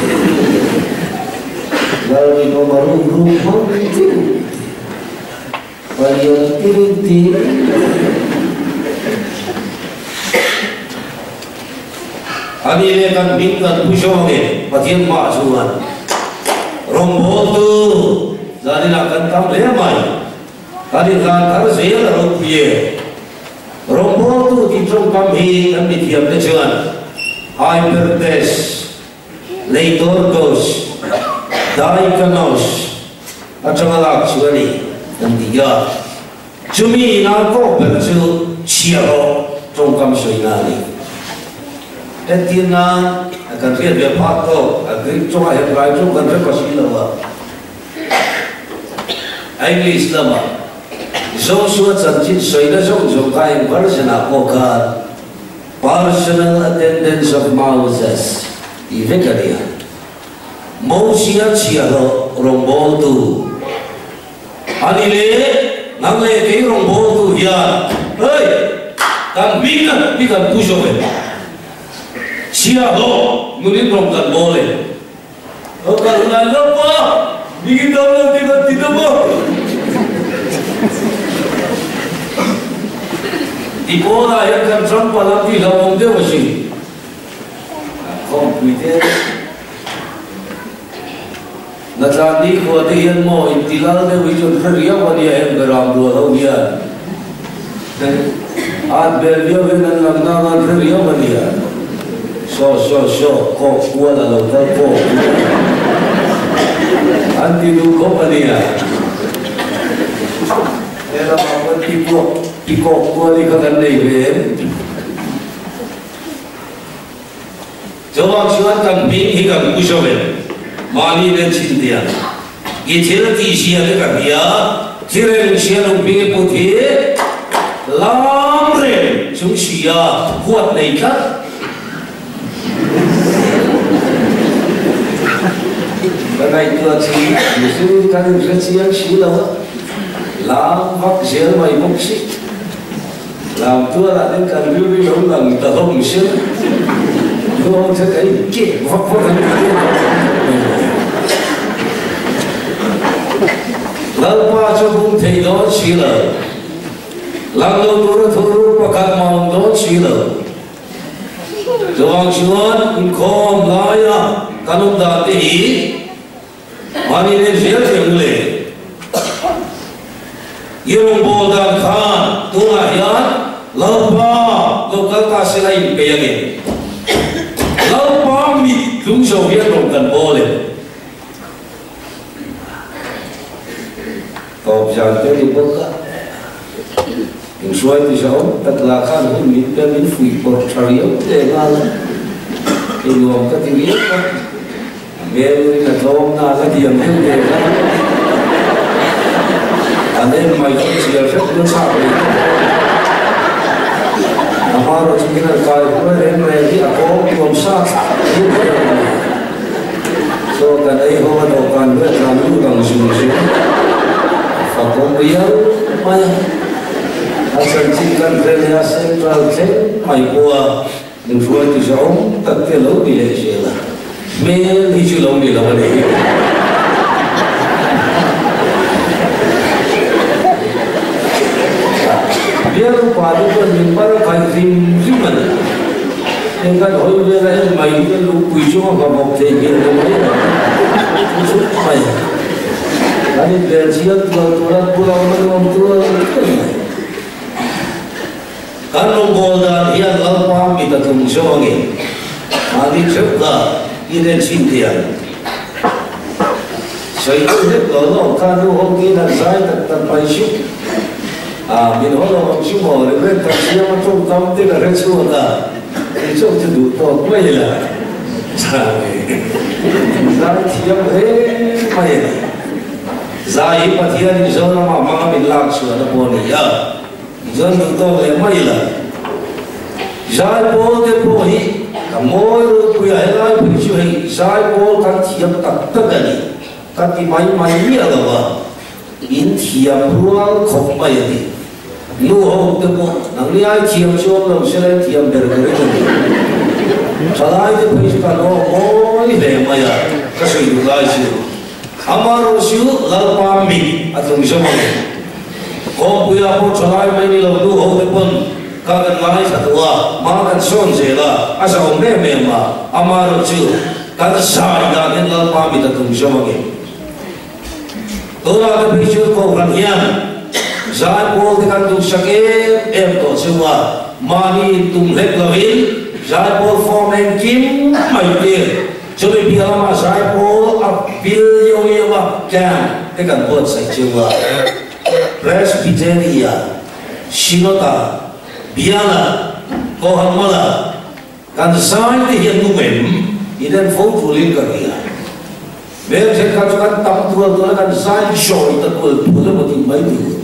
lal rinawm a rum rum hmang deuh te palian tirin ti ani leh kan hming kan pu zawng e Pathian mah chuan rawngbawltu zaninah kan tam hle mai. Kan inhlan thar zel a ropui e. Rawngbawltu tih tawngkam hi kan mithiamte chuan hypertes, leitorgos, diakonos atanga lak chu a ni kan ti a. Chumi inang tawk ber chu chhiahhlawh tawngkam sawina a ni. Entir nan kan hriat ve phak tawk a Greek tawngah Hebrai tawng kan hre pasi lo a. English lama Joshua chanchin sawina zawng zawng kha eng version ah pawh khan Personal attendance of Moses tih vek a nia. Mosia chhiahhlawh rawngbawltu a ni leh nang leh kei rawngbawltu hian hei kan hming a hi kan pu zawk em? Chhiahhlawh nunin rawng kan bawl em? Lo kal ngai lo pa, mingin dam lo ti kan ti ta maw? Ti pawnah hian kan ram pal ang tih hlauhawm deuh a si. Khawmpui te Natlan ni khua te hian maw inti lal deuh hi chuan hre riau a nia heng beram rual ho hian. At bel viau hian an lang nang an hre riau a nia. Saw saw saw, kawk kual a lo kal kawk kual an ti duh khawp a nia. He lamah pawn ti kuak ti kawk kual hi kha kan nei ve em? Chuvang chuan kan hming hi kan pu zo em? Mahni nen chhintiang i thil tih zia te ka hria, thireng hria lung hming i put hi lam reng chung sia huat nei tlat. Ka ngaihtuah chi mihring kan inhre chiang si lo a, lam vak zel mai bawk si. Lam tualah ten kan rilru lo lang ta hlawm sil. Nuam che ka in kek vak vak an ti teh vak mai. Lalpa chu bum thei dawn si lo. Lang lo tura thuruk pakhat mah awm dawn si lo. Chuvang chuan inkhawm laia kan awm dan te hi Mahni nen zel thei ang le. I rawngbâwl dan khan tunah hian Lalpa lo kal ta se la inpeih ang em? Lalpa mit tlung zo hian rawn kan bâwl em? Tawp zan te ni bawk a, inhruai ti zau tak lah khan hun min pe min fuih pawrh tha riau leh nghal a, i nuam ka ti riau a. A hmel in a tlawm na la diam deuh ve kha. An en mai chu chiar hrep na chak leh tawh dawn. A hma rawh chu khin an kai huai reng reng hi a kawng tuam sa deuh ber a ni. Chaw kan ei ho a dawhkan ber tlan lut ang zung zung. Fak awm riau mai a. A chanchin kan hre leh a central thleng mai pawh a. Min hruaitu zawng tak te lo ni leh zel a, hmel hi chu lo ni lo a ni. Bial upa te chuan min bar a khaih hrim hrim a ni. Heng kan hawi vela en mai hi a lungpui chunga hma bawk thei hmel ta mai a ni. Thu chhuk mai. Kan inbel chiang tual tual a, bula awm a nuam tual tual mai. Kan rawngbâwl dan hian Lalpa mit a tlung zawngin mahni theuh kha i ren chhin thei ang. Sawi deuh hlek lo lawm kha nu ho tin han zai tak tak mai chu. A, min haw lo ang chu maw, Reverend Thansiama tawngkam te ka hre chhuak a. Chu chauh chu duh tawk mai la zai zai thiam hle mai a ni. Zai hi Pathianin Zoramah hmanga min lak chhuahna pawh a ni a, chuan duh tawk leh mai la. Zai pawl te pawh hi ka mawi ropui a, helai phei chu hei zai pawl kan thiam tak tak a ni ka ti mai mai miah lo a, in thiam rual khawp mai a ni. Nu ho te pawh nangni ai thiam chu awm lo se lai thiam ber ber in a ni. Thalai te phei chu kan aw mawi hle mai a, ka sawi duh lai chu amarawh chu Lalpa mit a tlung zawm ang. Kawngpuiah pawh thalai mai ni lo nu ho te pawn ka kan ngaithla duh a, hma kan sawn zel a, a zahawm em em a, amarawh chu kan zai dan hian Lalpa mit a tlung zawm ang. Tunah te phei chu Kohhran hian zaipawl te kan duhsak em em tawh chu a, mahni intum hlek lovin zaipawl form engkim mai tir. Chumi piah lamah zaipawl a bil yo yo a camp te kan buatsaih chu a, Presbyteria, Synod-a, Biala, Kohhran Mala, Kan zai te hian nung em? In en fo tulin ka hria. Hmel thenkhat chu kan tam tual tual a, kan zai zawi ta tual tual emaw tih mai tur.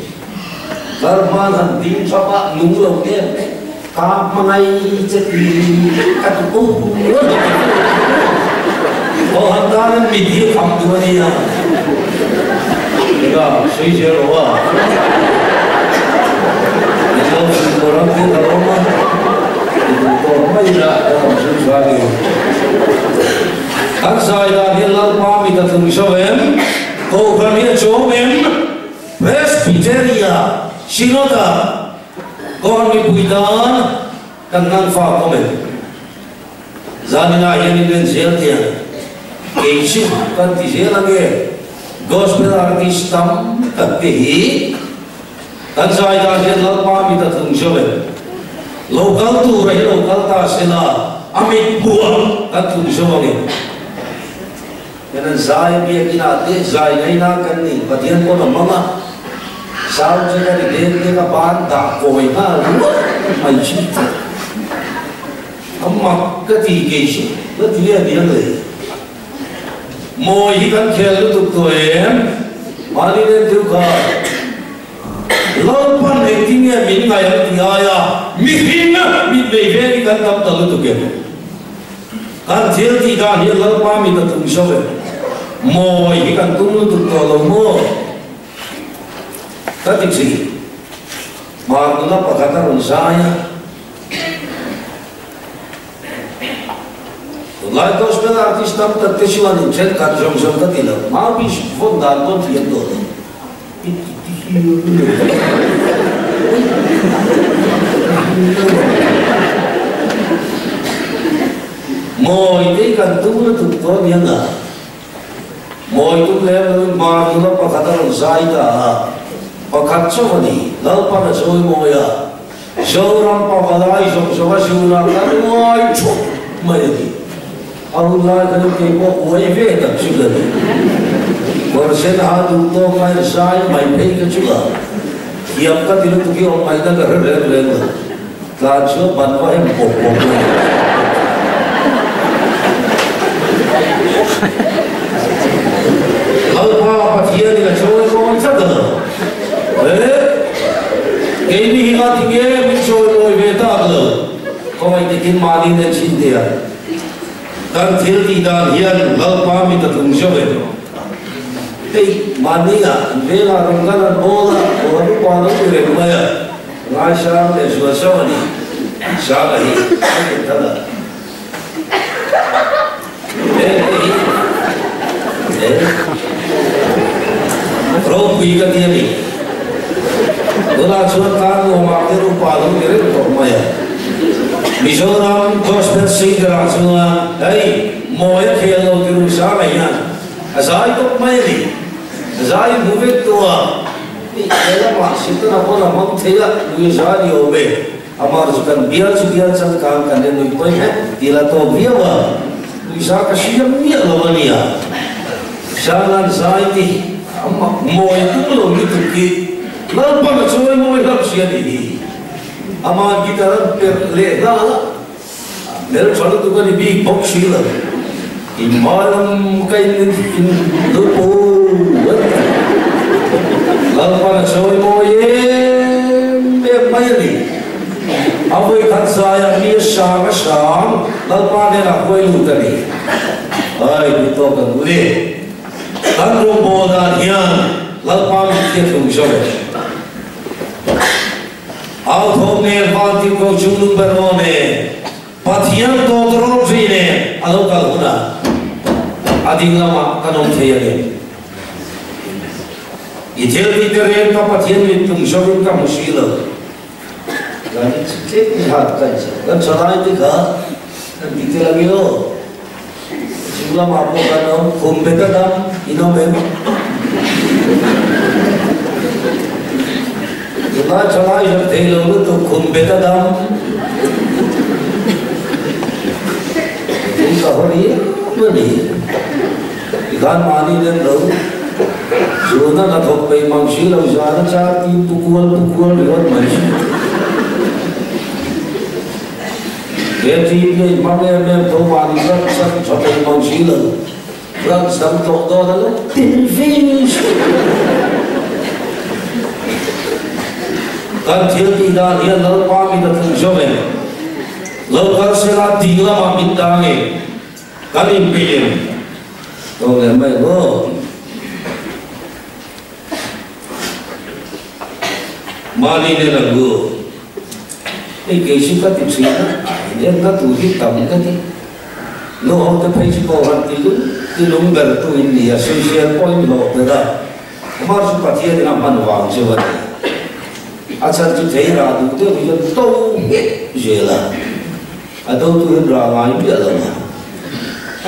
Kar hman han ding thap a, nung lo em em. Ka hmangaih che ti ka ti ko rual lo. Aw han tan in mit hi a kham duh a nia. Eka, sawi zel rawh a. Mizo chhungkaw ram hi ka awm a, i duh tawk mai ila ka rawn zui tha ni. Kan zai dan hi Lalpa mit a tlung zo em? Kohhran hi a chawm em? Presbyteria, Synod-a Kohhran mipui tan kan hman fa kawm em? Zaninah hian in en zel tiang kei chu kan ti zel ange Gospel artist tam tak te hi kan zai dan hian Lalpa mit a tlung zo em? Lo kal tura hi lo kal ta sela a mit buah kan tlung zo ange. Kan an zai biakinah te zai ngaina kan ni Pathian pawn a hmang a, sound chu ka ri den te ka ban dah kawi nghal rual mai chu a mak ka ti kei chu ka ti a nia le. Mawi hi kan khel lutuk tawh em? Mahni nen thil kha Lalpan engtin nge min ngaih ang tih aia mihring mit nei ve hi kan tam ta lutuk em? Kan thil tih dan hian Lalpa mit a tum zo em? Mawi hi kan tum lutuk tawh lo maw? Ka ti thin. Hmar nula pakhat a rawn zai a. Tunlai gospel artist tam tak te chuan in thenkhat zawng zawng ka ti lo. Mouthpiece vawn dan pawn thiam tawh lo. Mawi te kan tum lutuk tawh aniang a, mawi tum lem loin hmar nula pakhat a rawn zai ta a, pakhat chauh a ni, Lalpan a chawi mawi a, Zoram pavalai zawng zawng a zun a, kan uai thup mai a ni. A hun lai kha chu kei pawh uai ve tak chu ka ni. Kawr sen ha duh tawk a zai mai phei kha chu a thiam ka ti lutuk hi awm ngaihna ka hre reng reng lo. Tlan chu a ban va hem pawp pawp mai. Lalpa Pathianin a chawi mawi tlat a lo. Eh! Keini hi nga ti nge min chawi mawi ve tak lo. Khawngaih takin mahni nen chhin teh a. Kan thil tih dan hian Lalpa mit a tlung zauh em? Hei, mahniah an velah rawn kal an bawl a, aw an upa lo ti reng mai a, ngaisang leh zual zauh a ni. Sanga hi a nghet than a. Heng te hi eh ropui ka ti a ni. Tunah chuan tan nuamah te upa lo ti reng tawh mai a. Mizoram Gospel Singer ah chuan hei mawi a khel lo ti ru Sanga hian a zai tawp mai a ni. A zai hmu vek tawh a, hei he lamah Setana pawn a hmang thei a, nui a zai ni awm e. Amah chu kan bial chu bial changkang kan en nui pawi hlek ti la tawp viau a, nuisa ka hria miah lo a nia. Sangan zai te hi a mak mawi tum lo lutuk hi Lalpan a chawi mawi hlauh si a nih hi. Amah guitar an perh leh nghal a. Hmeltha lutuk a ni bik bawk si lo. In hmalam ka in in lupu an ti. Lalpan a chawi mawi em em mai a ni. A vawikhat zaiah mi a sang a sang Lalpa hnenah huai lut a ni. Ai duh tawk ang u ni. Kan rawngbâwl dan hian Lalpa min hriat hlung zawk e. Au thawm nen van tirhkoh chung lung ber aw nen Pathian dawt rawt ri nen a lo kal hunah a ding lamah kan awm thei a ni. I thil tih te reng ka Pathian mit tlung zawkin ka hmu si lo. Kan tlem ni han kan che kan thalai te kha kan ti tel ang i aw. Chung lamah pawh kan awm khum bet a dam in awm em? Tunlai thalai hlauh thei lo lutuk khum bet a dam. Tui ka haw riau a ni. Tikhan mahni nen lo zuna hnathawk peih mang si lo zan a char tin pu kual pu kual ringawt mai si. He team hi a inhmang em em tho mahni ram chan tha thei mang si lo, runs dang tlawh dawn a lo tin ving si. Kan thil tih dan hian Lalpa min a tlung zawm em? Lo kal sela ding lamah min dang em? Kan inpeih em? Tawng leh mai maw? Mahni nen ang u. Hei kei chu ka ti thin a, in en ka tur hi tam ka ti. Nu ho te phei chu pawh han ti lung ti lung ber tu in ni a, sawisel pawh in hlawh ber a, amah chu Pathian in a hman vang cheu a ni. A chhan chu thei rah duh deuh hian to nghet zel a, a do tu hian rah ngai miah lo a.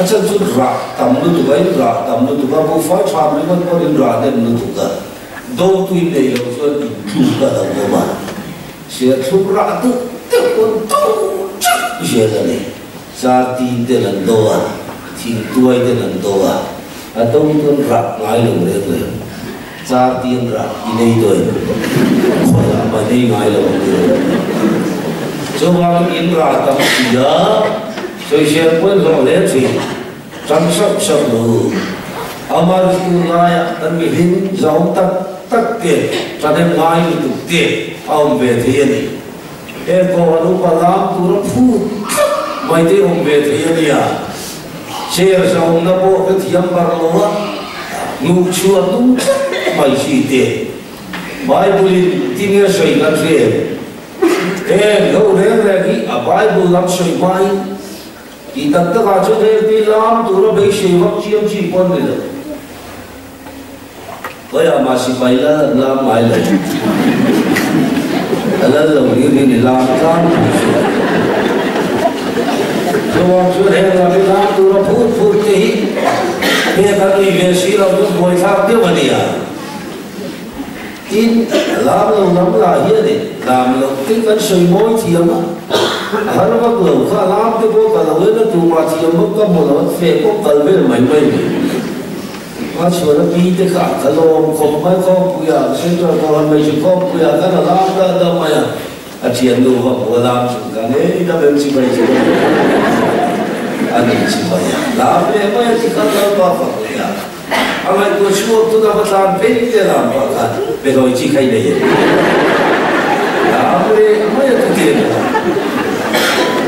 A chhan chu rah tam lutuk a, in rah tam lutuk a, buhfai tha ringawt pawh in rah nem lutuk a. Dawngtuin nei lo chuan in tluk a lo awm a, Serthlum rah duh deuh pawn do teuh zel a ni. Chartin ten an do a, thingtuai ten an do a, a do chuan rah ngai lo reng reng. Chartin rah i nei dawn khawiah mah nei ngai lo ang ilo. Chuvangin in rah tam si a, sawisel pawhin hlawh hle thin. Ṭang sauh sauh lo. Amah ringtu laiah kan mihlim zahawm tak tak te, ṭahnem ngai lutuk te a awm ve thei a ni. He Kohhran upa lam tura phut tlat mai te awm ve thei a nia. Chair zahawmna pawh ka thiam bar lo a, hnuh chhuah tum tlat mai si te. Bible-in tinge sawi kan hre em? Heng ho reng reng hi a Bible lam sawi hmain Tih tak takah chuan heng lam tura beisei vak chiam chi pawh an ni lo. Khawiah mah sipai lal an lam ngai lo. A lal lo hlir hi ni lam tlang pui chu. Chuvang chuan heng lam hi lam tura phut phut te hi pek an ni ve si lo chu buaithlak deuh a nia. Tin, lam lo lam lah hian e, lam loh te kan sawi mawi thiam a, a har vak lo kha lam te pawh ka lo en a, tumah thiam vak ka hmu lo, an feh pawh kal vel mai mai ni. A chhuan a pi te kha ka lawm khawp mai khawmpuiah, Central Kohhran Hmeichhe khawmpuiah khan a lam dah dah mai a, a thiannu va hmu a lam chung khan e ina bem chi mai chu a ni chi mai a, lam leh mai a ti khan Lalpa fak leh a. A ngaihtuah chhuak tun a va tlan phei te lam pah khan behlawi chi kha i nei em? Lam leh mai a thu tir kha.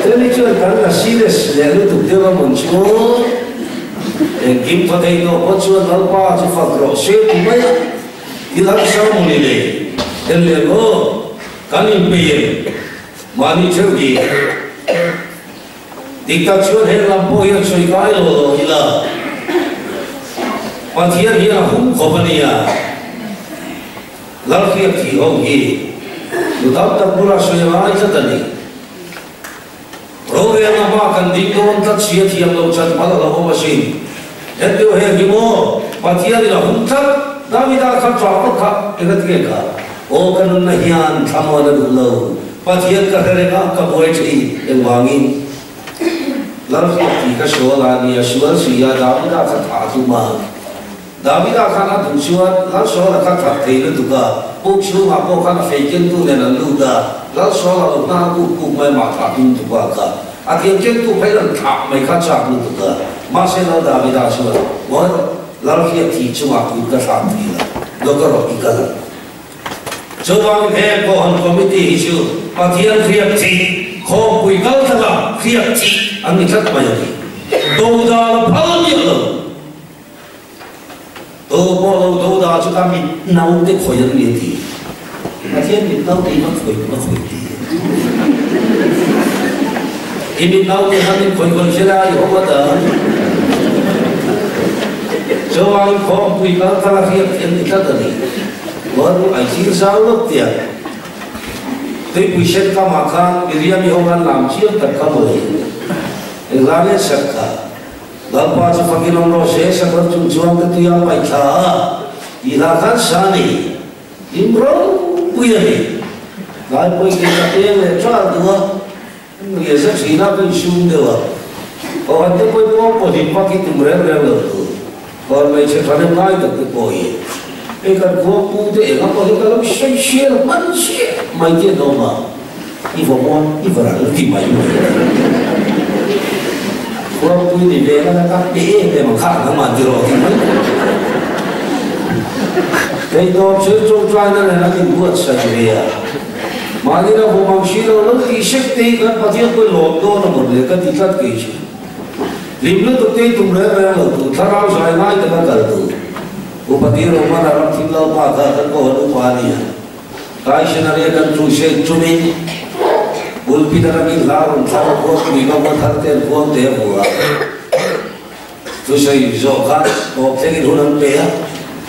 Chumi chuan kan la serious leh lutuk deuh a mawn chu engkim thaw thei tawh pawh chuan Lalpa chu fak rawh se ti mai a, thil harsa mawni nei en leh maw kan inpeih em? Mahni theuh hi. Dik tak chuan heng lam pawh hian sawi kai lo lo ila, Pathian hian a hum khawp a nia. Lalhriat thih ho hi nu tam tak bulah sawi a ngai tlat a ni. Rorelna hma kan ding dawn tlat si a thiam lo chan hmal a lo awm asin. Hetiang heng hi maw Pathianin a hum tlat, Davida kha ṭah vak kha engatinge kha? Aw ka nunna hian thlamuan a duh lo. Pathian ka hre reng a, ka buai thin. Engvangin? Lalhriat tih ka sual a nia, sual si a, Davida kha thah a tum a. Davida khan a duh chuan Lalsuala kha that thei lutuk a, puk chhungah pawh khan a fei kentu nen an lut a, Lalsuala lo hnar kuk kuk mai mah thah tum tupa kha. A thiam chen tu phei lan thlah mai kha chak lutuk a. Mahse Lal Davida chuan, Ngawi rawh, Lal hriat thi chungah kut ka thlak thei lo, lo ka rawh i kal ang. Chuvangin heng Kohhran Committee hi chu Pathian hriat chi, khawmpui kal tlanga hriat chi an ni tlat mai a ni. Dodal a phal miah lo. Tu pawh lo dodal chu ka mit naute khawih an ni a ti. Pathian mit naute hi va khawih va khawih ti. I mit naute kha min khawih khawih se la i awm a ta. Chuvangin khawmpui kal tlanga hriat chi an ni tlat a ni. Rual ai thil zau lawk tia tuipui sen kamah khan Miriam-i ho an lam chiam tak kha mawle. Engla nge sak kha? Lalpa chu fakin awm rawh se, sakawr chung chuan ka tui a paih thla a, tih hla khan sa ni. Hlim ropui a ni. Tlai pawhin kei ka peng leh ṭal duh a, nge za ṭhin a ka insum deuh a. Kohhran te pawhin pawng pawh hlim vak hi tum reng reng lo tur. Kohhran hmeichhe ṭhahnem ngai tak te pawh hi hei kan khua pu te eng a pawh hi ka lo sawi hrial hman chiah mai te an awm a, i va muang i va ral ti mai mai. Khua pui ni ve nana ka pe em em ang kha nangmah ti rawh ti mai mai. Hei tawp chu ṭawngṭaina nen an inbuatsaih ve a, mahni la vawm ang si lo lo tih sek te hi kan Pathian pawhin lawm dawn a mawni le ka ti tlat kei chu. Hlim lutuk te tum reng reng lo tu, thlarau zai ngai taka kal tu. Upa ti Roman a ram thim lo pa kha kan kohan upa a ni a. Kaishenari a kan crusade chumin pulpit atangin hla rawn thlar a khuang pui ka va thar te an khuang te a hmu a. Thusawi zawh khan tawp thlengin hun an pe a,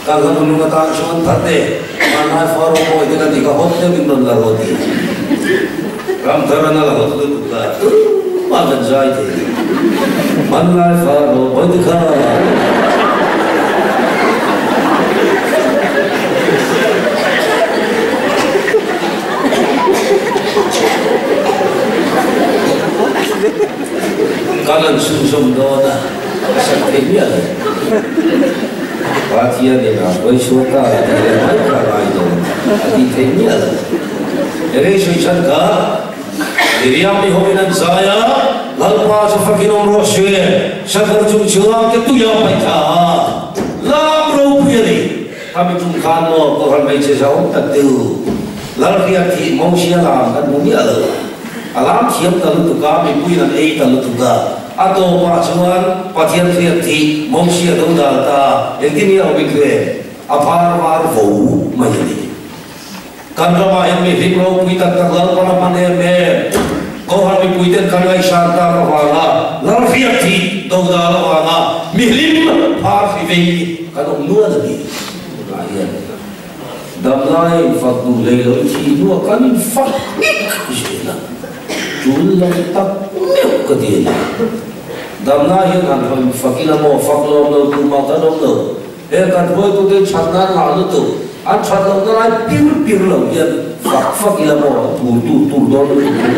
kan hla nunlung atan chuan thar te hmanlai fa rawng mawi te kan tih kha hawt deuhin rawn la rawh ti. Ram thar an la hawt lutuk a, tumah kan zai thei lo. Hmanlai fa rawng mawi te kha. Kan an chhunzawm dawn a, ka sak thei miah lo. Pathian in a hawi chhuak ta a tih leh mai kha ngai dawn a tih theih miah lo. Enge i sawi chhan kha? Miriam ni hoin an zai a, Lalpa chu fakin awm rawh se, sakawr chung chuang te tui a paih thla a, lam ropui a ni. Khami tum khan maw Kohhran hmeichhe zahawm tak te u, Lalhriat hi Mosia lam kan hmu miah lo. A lam thiam ta lutuk a, mipuiin an ei ta lutuk a. A tawpah chuan Pathian hriat hi Mosia do dal ta a, engtin nge a awm i hle? A phar var vo mai a ni. Kan ramah hian mi hlim ropui tak tak Lalpan a hman em em. Kohhran mipuiten kan ngaihsan tak avanga Lal hriat hi do dal avanga mi hlim phar hri vei kan awm nual a ni. Tunah hian Damlai infak duh hlei lo i thih hnuah kan infak ngek zel a, tul lo tak meuh ka ti a ni. Damlai hian han rawn infak ila maw, fak lawm lo tumah kan awm lo. He kan hruaitute that nan ngah lutuk, an that lohna lai pir pir lo hian fak fak ila maw a tur tur tur dawn lutuk hi.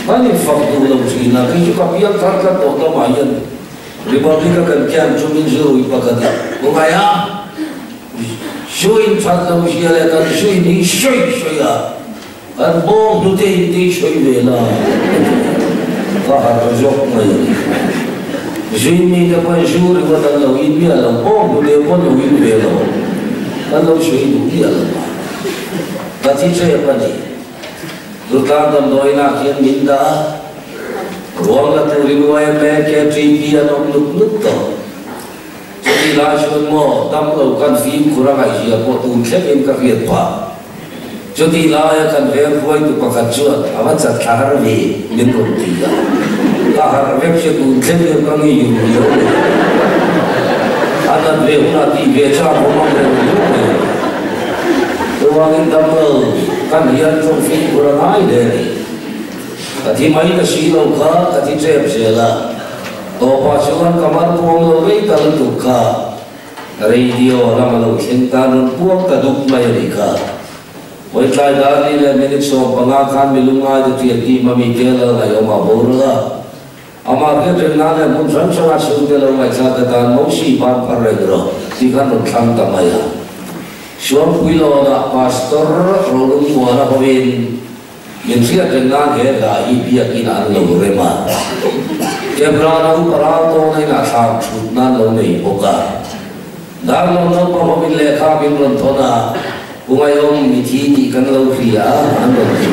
Kan infak duh lo thin a, kei chu ka piang thar tlat tawh tamah hian Republic a kan camp chu min zirui pakhat a ku ngai a, suin that lo hria leh kan suin hi sawi sawi a, kan bawng hnute in tei sawi ve la ka harh zawk mai a ni. Zuin mi te pawhin zu ringawt an lo in miah lo, bawng hnute pawh an lo in ve lo, kan lo sawi duh miah lo a, ka thi ṭep a ni. Rutlang damdawiinah hian min dah a, ruang la turin YMA, KTP an awm nuk nuk tawh. Chutih lai chuan maw damlo kan fimkhur a ngaihzia pawh tun thlengin ka hriat phah. Chutih laia kan veng hruaitu pakhat chuan a va chat thla har ve min rawn ti a, ka harh vek che tun thlengin ka ngei ru riau mai. A nat ve hunah tih ve chak awm ang reng riau mai. Chuvangin damlo kan hian tawngfing tur a ngai hle a ni. Ka thi mai ka si lo kha ka thi ṭep zel a, tawpah chuan ka mal puang lo rei ta lutuk kha radio lama lo thleng tan rawn puang ta dup mai a nih kha. Vawitlai dar ni leh minute 15 khan mi lungngai te ṭian tih hmami te lal ngaihawm ah boral a. Amah hriat reng nan leh hmun hrang hranga chhungte lo ngaihthlak te tan Mosi ban phar reng rawh tih khan rawn thlang ta mai a. Suangpui lawnah Pastor Rolungmuana hovin Min hriat reng nan he hla hi biakin an lo rem a, Camera no paral tawna inah thlam thut nan lo nei bawk a. Darlawn naupang awmin lehkha min rawn thawn a, Pu Ngaiawm mi thi tih kan lo hria a, an rawn ti.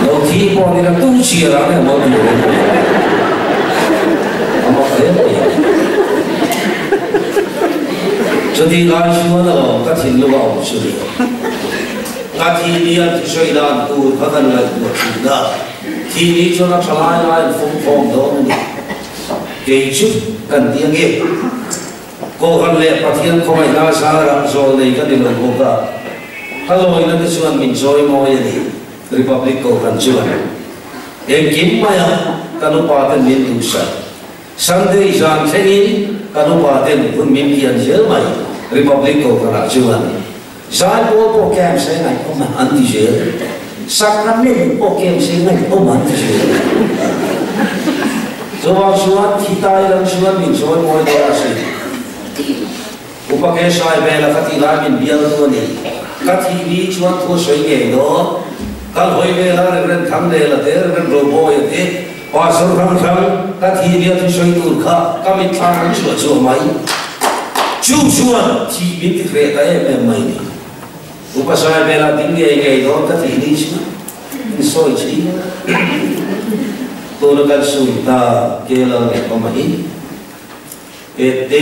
Lo thi pawh ni la tu chhiar ang emaw ti reng mai. A mak hle mai a. Chutih lai chuan alawm ka thinlung a awm chu ni. Ka thi ni an thusawi dan tur kha kan ngaihtuah thin a, thi ni chuan a tha lai lai an fawm khawm dawn a ni. Kei chu kan ti ange, Kohhran leh Pathian khawngaihna zarah zawl nei ka ni lo bawk a, ka lawina te chuan min chawi mawi a ni, Republic Kohhran chuan engkim maia kan upa ten min duhsak. Sunday zan thlengin kan upa ten hun min kian zel mai, Republic Kohhranah chuan. Zai pawl pawh camp se ngaihawm a an ti zel. Sacrament pawh camp se ngaihawm an ti zel. Chuvang chuan thi tai lam chuan min chawi mawi dawn a si. Upa Kesai vela ka tih lai min bial tu a ni. Ka thih ni chuan thu a sawi ngei dawn. Kal hawi vela Reverend Thangnela te, Reverend Roboya te, Pastor hrang hrang ka thih nia thu sawi tur kha ka mitthlak an chhuah chhuah mai. Chu chuan thih min ti hreh ta em em mai ni. Upa Saibela ding ngei ngei dawn ka tih ni chu in sawi thin a. Tuna kan sun ta ke lo leh awm a hi. He te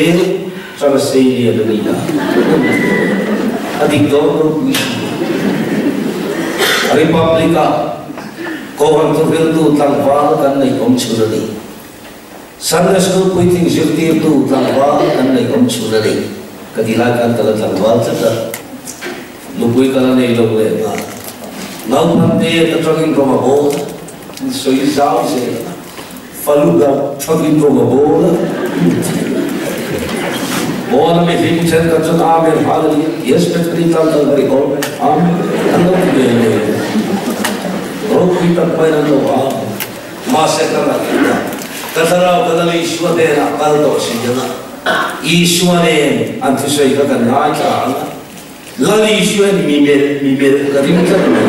chang sei lian a ni a. A dik dawn ropui si. Republic-ah Kohhran thuhriltu tlangval kan neih awm chhun a ni. Sunday School puitling zirtirtu tlangval kan neih awm chhun a ni. Ka ti lai khan ka la tlangval tlat a, nupui ka la nei lo leh nghal. Naupangte ka tangin rawng a bawl a, sawi zau zel a. Faluda tangin rawng a bawl a, Bawl a mi hlim then khat chuan Amen, Hallelujah, Yes, Bethany tan Kalvari, Amen, Amen an lo ti ngei ngei a. Ropui tak maiin an lo Amen. Mahse ka ngaihtuah a, ka thlarau ka Lal Isua hnenah kal tawh si ang a, Isua nen an thusawi kha kan ngaithla ang a, Lal Isua in mi melh mi melh ka ring tlat mai.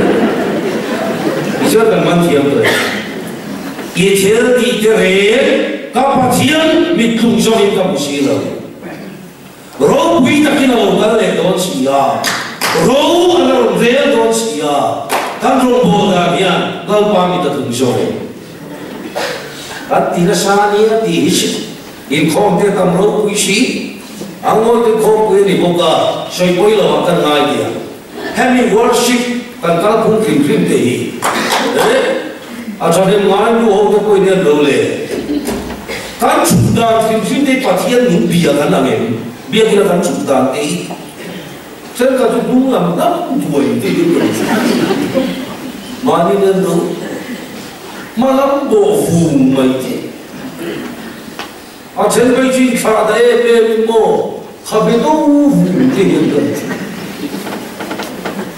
Tichuan kan man thiam tawh e. I thil tih te reng ka Pathian mittlung zawkin ka hmu si lo. Ropui takin a lo kal leh dawn si a, ro a la rawn rel dawn si a, kan rawnbawl dan hian Lalpa mit a tlung zawk. Kan ti nasa nia tih hi chu inkhawm te tam ropui si, a ngawi te khawmpui a ni bawk a, sawi pawi lo ah kan ngai tia. Hemi worship kan kalphung hrim hrim te hi eh a thahnem ngai nu ho te pawhin hian lo le. Kan chhuk dan hrim hrim te hi Pathian min bia kan ang em? Biakina kan chhuk dan te hi thenkhat chu hnung lam dam duai te hi kan chhuk. Mahni nen lo hma lam bawh vung mai te. A then phei chu inthlah ta em em in maw khabe do vung te hian kan ti.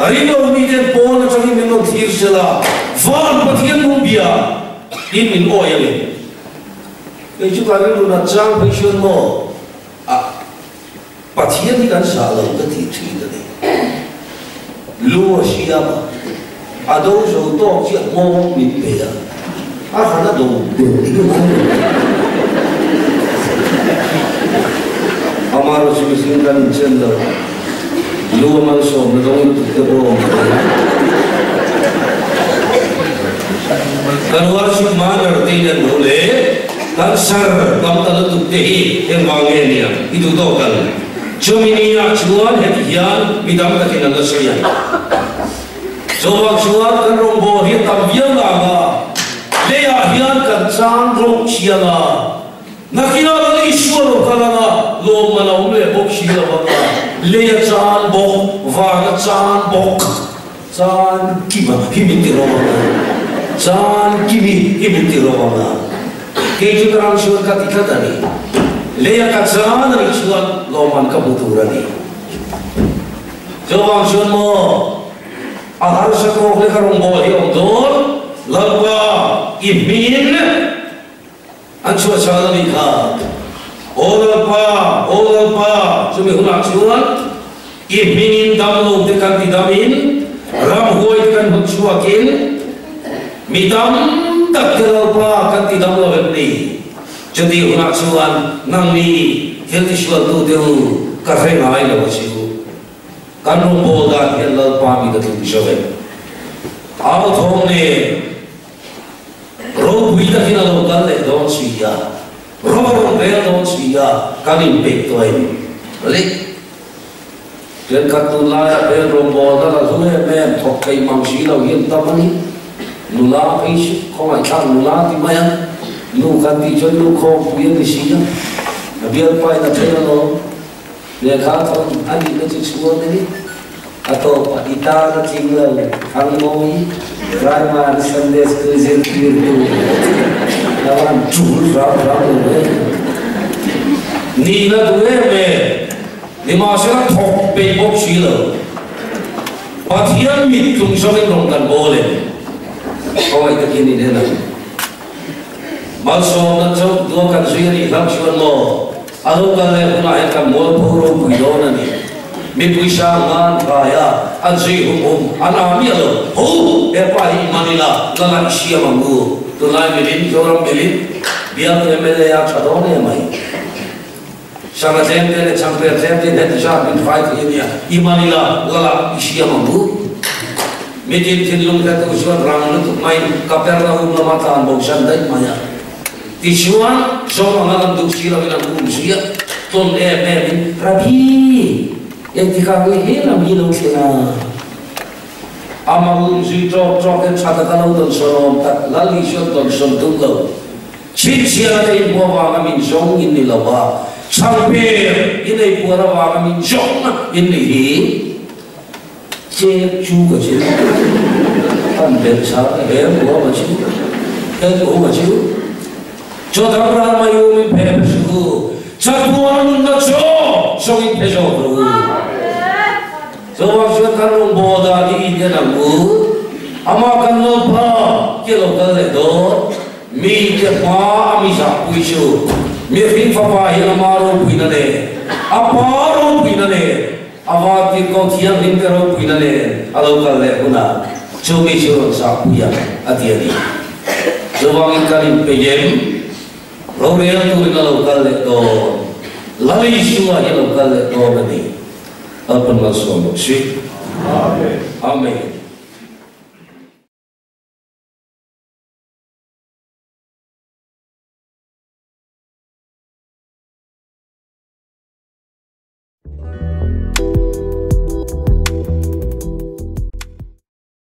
A rinawm mi ten pawn atangin min rawn thlir sela, Van Pathian nung bia in min awi a ni. Kei chu ka rilru nat chang phei chuan maw a Pathian hi kan zah lo ka tih thin a ni. Lu a siam a, a do zo tawk chiah nghawng min pe a, a hran a do deuh hi ngai lo. Amaherawhchu mihring kan inchen lo, lu a malsawmna dawng lutuk te pawh a awm thei a. Kan worship manner te in an lo leh. Kan sar tam ta lutuk te hi engvang nge nia i duh tawk ang? Chumi ni ah chuan heti hian mi dang takin an la sawi ang. Chuvang chuan kan rawngbâwl hi a tam viau lang a, leiah hian kan chang rawng chiang a, nakinah kan Isua lo kal ang a, lawmman a awm leh bawk si lo ang a, lei a chan bawk, van a chan bawk. Chan Kima hi min ti rawng ang a, Chan Kimi hi min ti rawng ang a, kei chu ka ram chuan ka ti tlat a ni. Leia ka chan a nih chuan lawmman ka hmu tur a ni. Chuvang chuan maw a harsa tawk leh ka rawngbâwl hi a awm dawn, Lalpa i hmingin an chhuah chhan a nih kha. Aw Lalpa, aw Lalpa, chumi hunah chuan i hmingin damlo te kan ti damin, ramhuai te kan hmu chhuakin mi tam tak te Lalpa kan ti dam lo em ni? Chutih hunah chuan nangni thil tisualtute u ka hre ngai lo a che u. Kan rawngbâwl dan hian Lalpa mi ka tlung zo em? Au thawng nen ropui takin a lo kal leh dawn si a, ro a rawn rel dawn si a, kan inpeih tawh em? Le thenkhat tunlaia hmel rawngbâwlna la hlu em em thawk thei mang si lo hi an tam a ni. Nula phei chu khawngaihthlak nula ti mai a, nu kan tih chuan nu khawmpui a ni si a, a bialpain a then alawm. Lehkha thawn a nihna chu chhuan a ni. A tawpah i tan a tling lo, Thangmawi, Raimari Sunday School zirtirtu lo an tul ram ram lo e. Nihna duh em em, nimahsela thawk peih bawk si lo. Pathian mit tlung zawngin rawn kan bawl em? Khawngaih takin in en ang. Malsawmna chauh dua kan zui a nih hlauh chuan maw? A lo kal leh hunah hian kan mualpho ropui dawn a ni. Mipui sang ngan kai a, an zui hum hum, an aa miah lo. Ho! He pa hi i man ila, la ngaih siam ang u. Tunlai milin, Zoram milin, bialtu mla a tha dawn em mai. Sanga tlem te leh changper tlem te in heti zat min hrai thei a nia, i man ila, la lah i siam ang u. Mitin thinlung hretu chuan rang lutuk maiin Kapernaum lama tlan bo san daih mai a. Tichuan, zawng anga lan duh si loin an um zui a, tlawn em emin, Rabbi, engtikah nge he lam hi lo thlen a? Amah um zui ṭawk ṭawk hian ṭha taka lo dawnsawn awm tak, Lal Isuan dawnsawn tum lo. Chhinchhiahna te inhmu avanga min zawng in ni lo a, chhangper in ei puar avanga min zawng in ni hi. Che chu ka chu kan belh sa ka her hua ma chu he chu hu ma chu chaw dang ral mai u min phe phe suh u chatuan nunna chaw zawng in phe zawk rawh u chuvang chuan kan rawngbâwl dan hi in en ang u amah kan Lalpa ke lo kal leh dawn mi te hma a mi zahpui chu mihring fapa hian ama ropuina nen a pa ropuina nen A vantirhkoh thianghlim te ropuina nen a lo kal leh hunah chu mi chu rawn zahpui ang, a ti a ni. Chuvangin kan inpeih em? Rorel turin a lo kal leh dawn. Lal Isua hi a lo kal leh dawn a ni. Lalpan malsawm bawk si. Amen. Amen.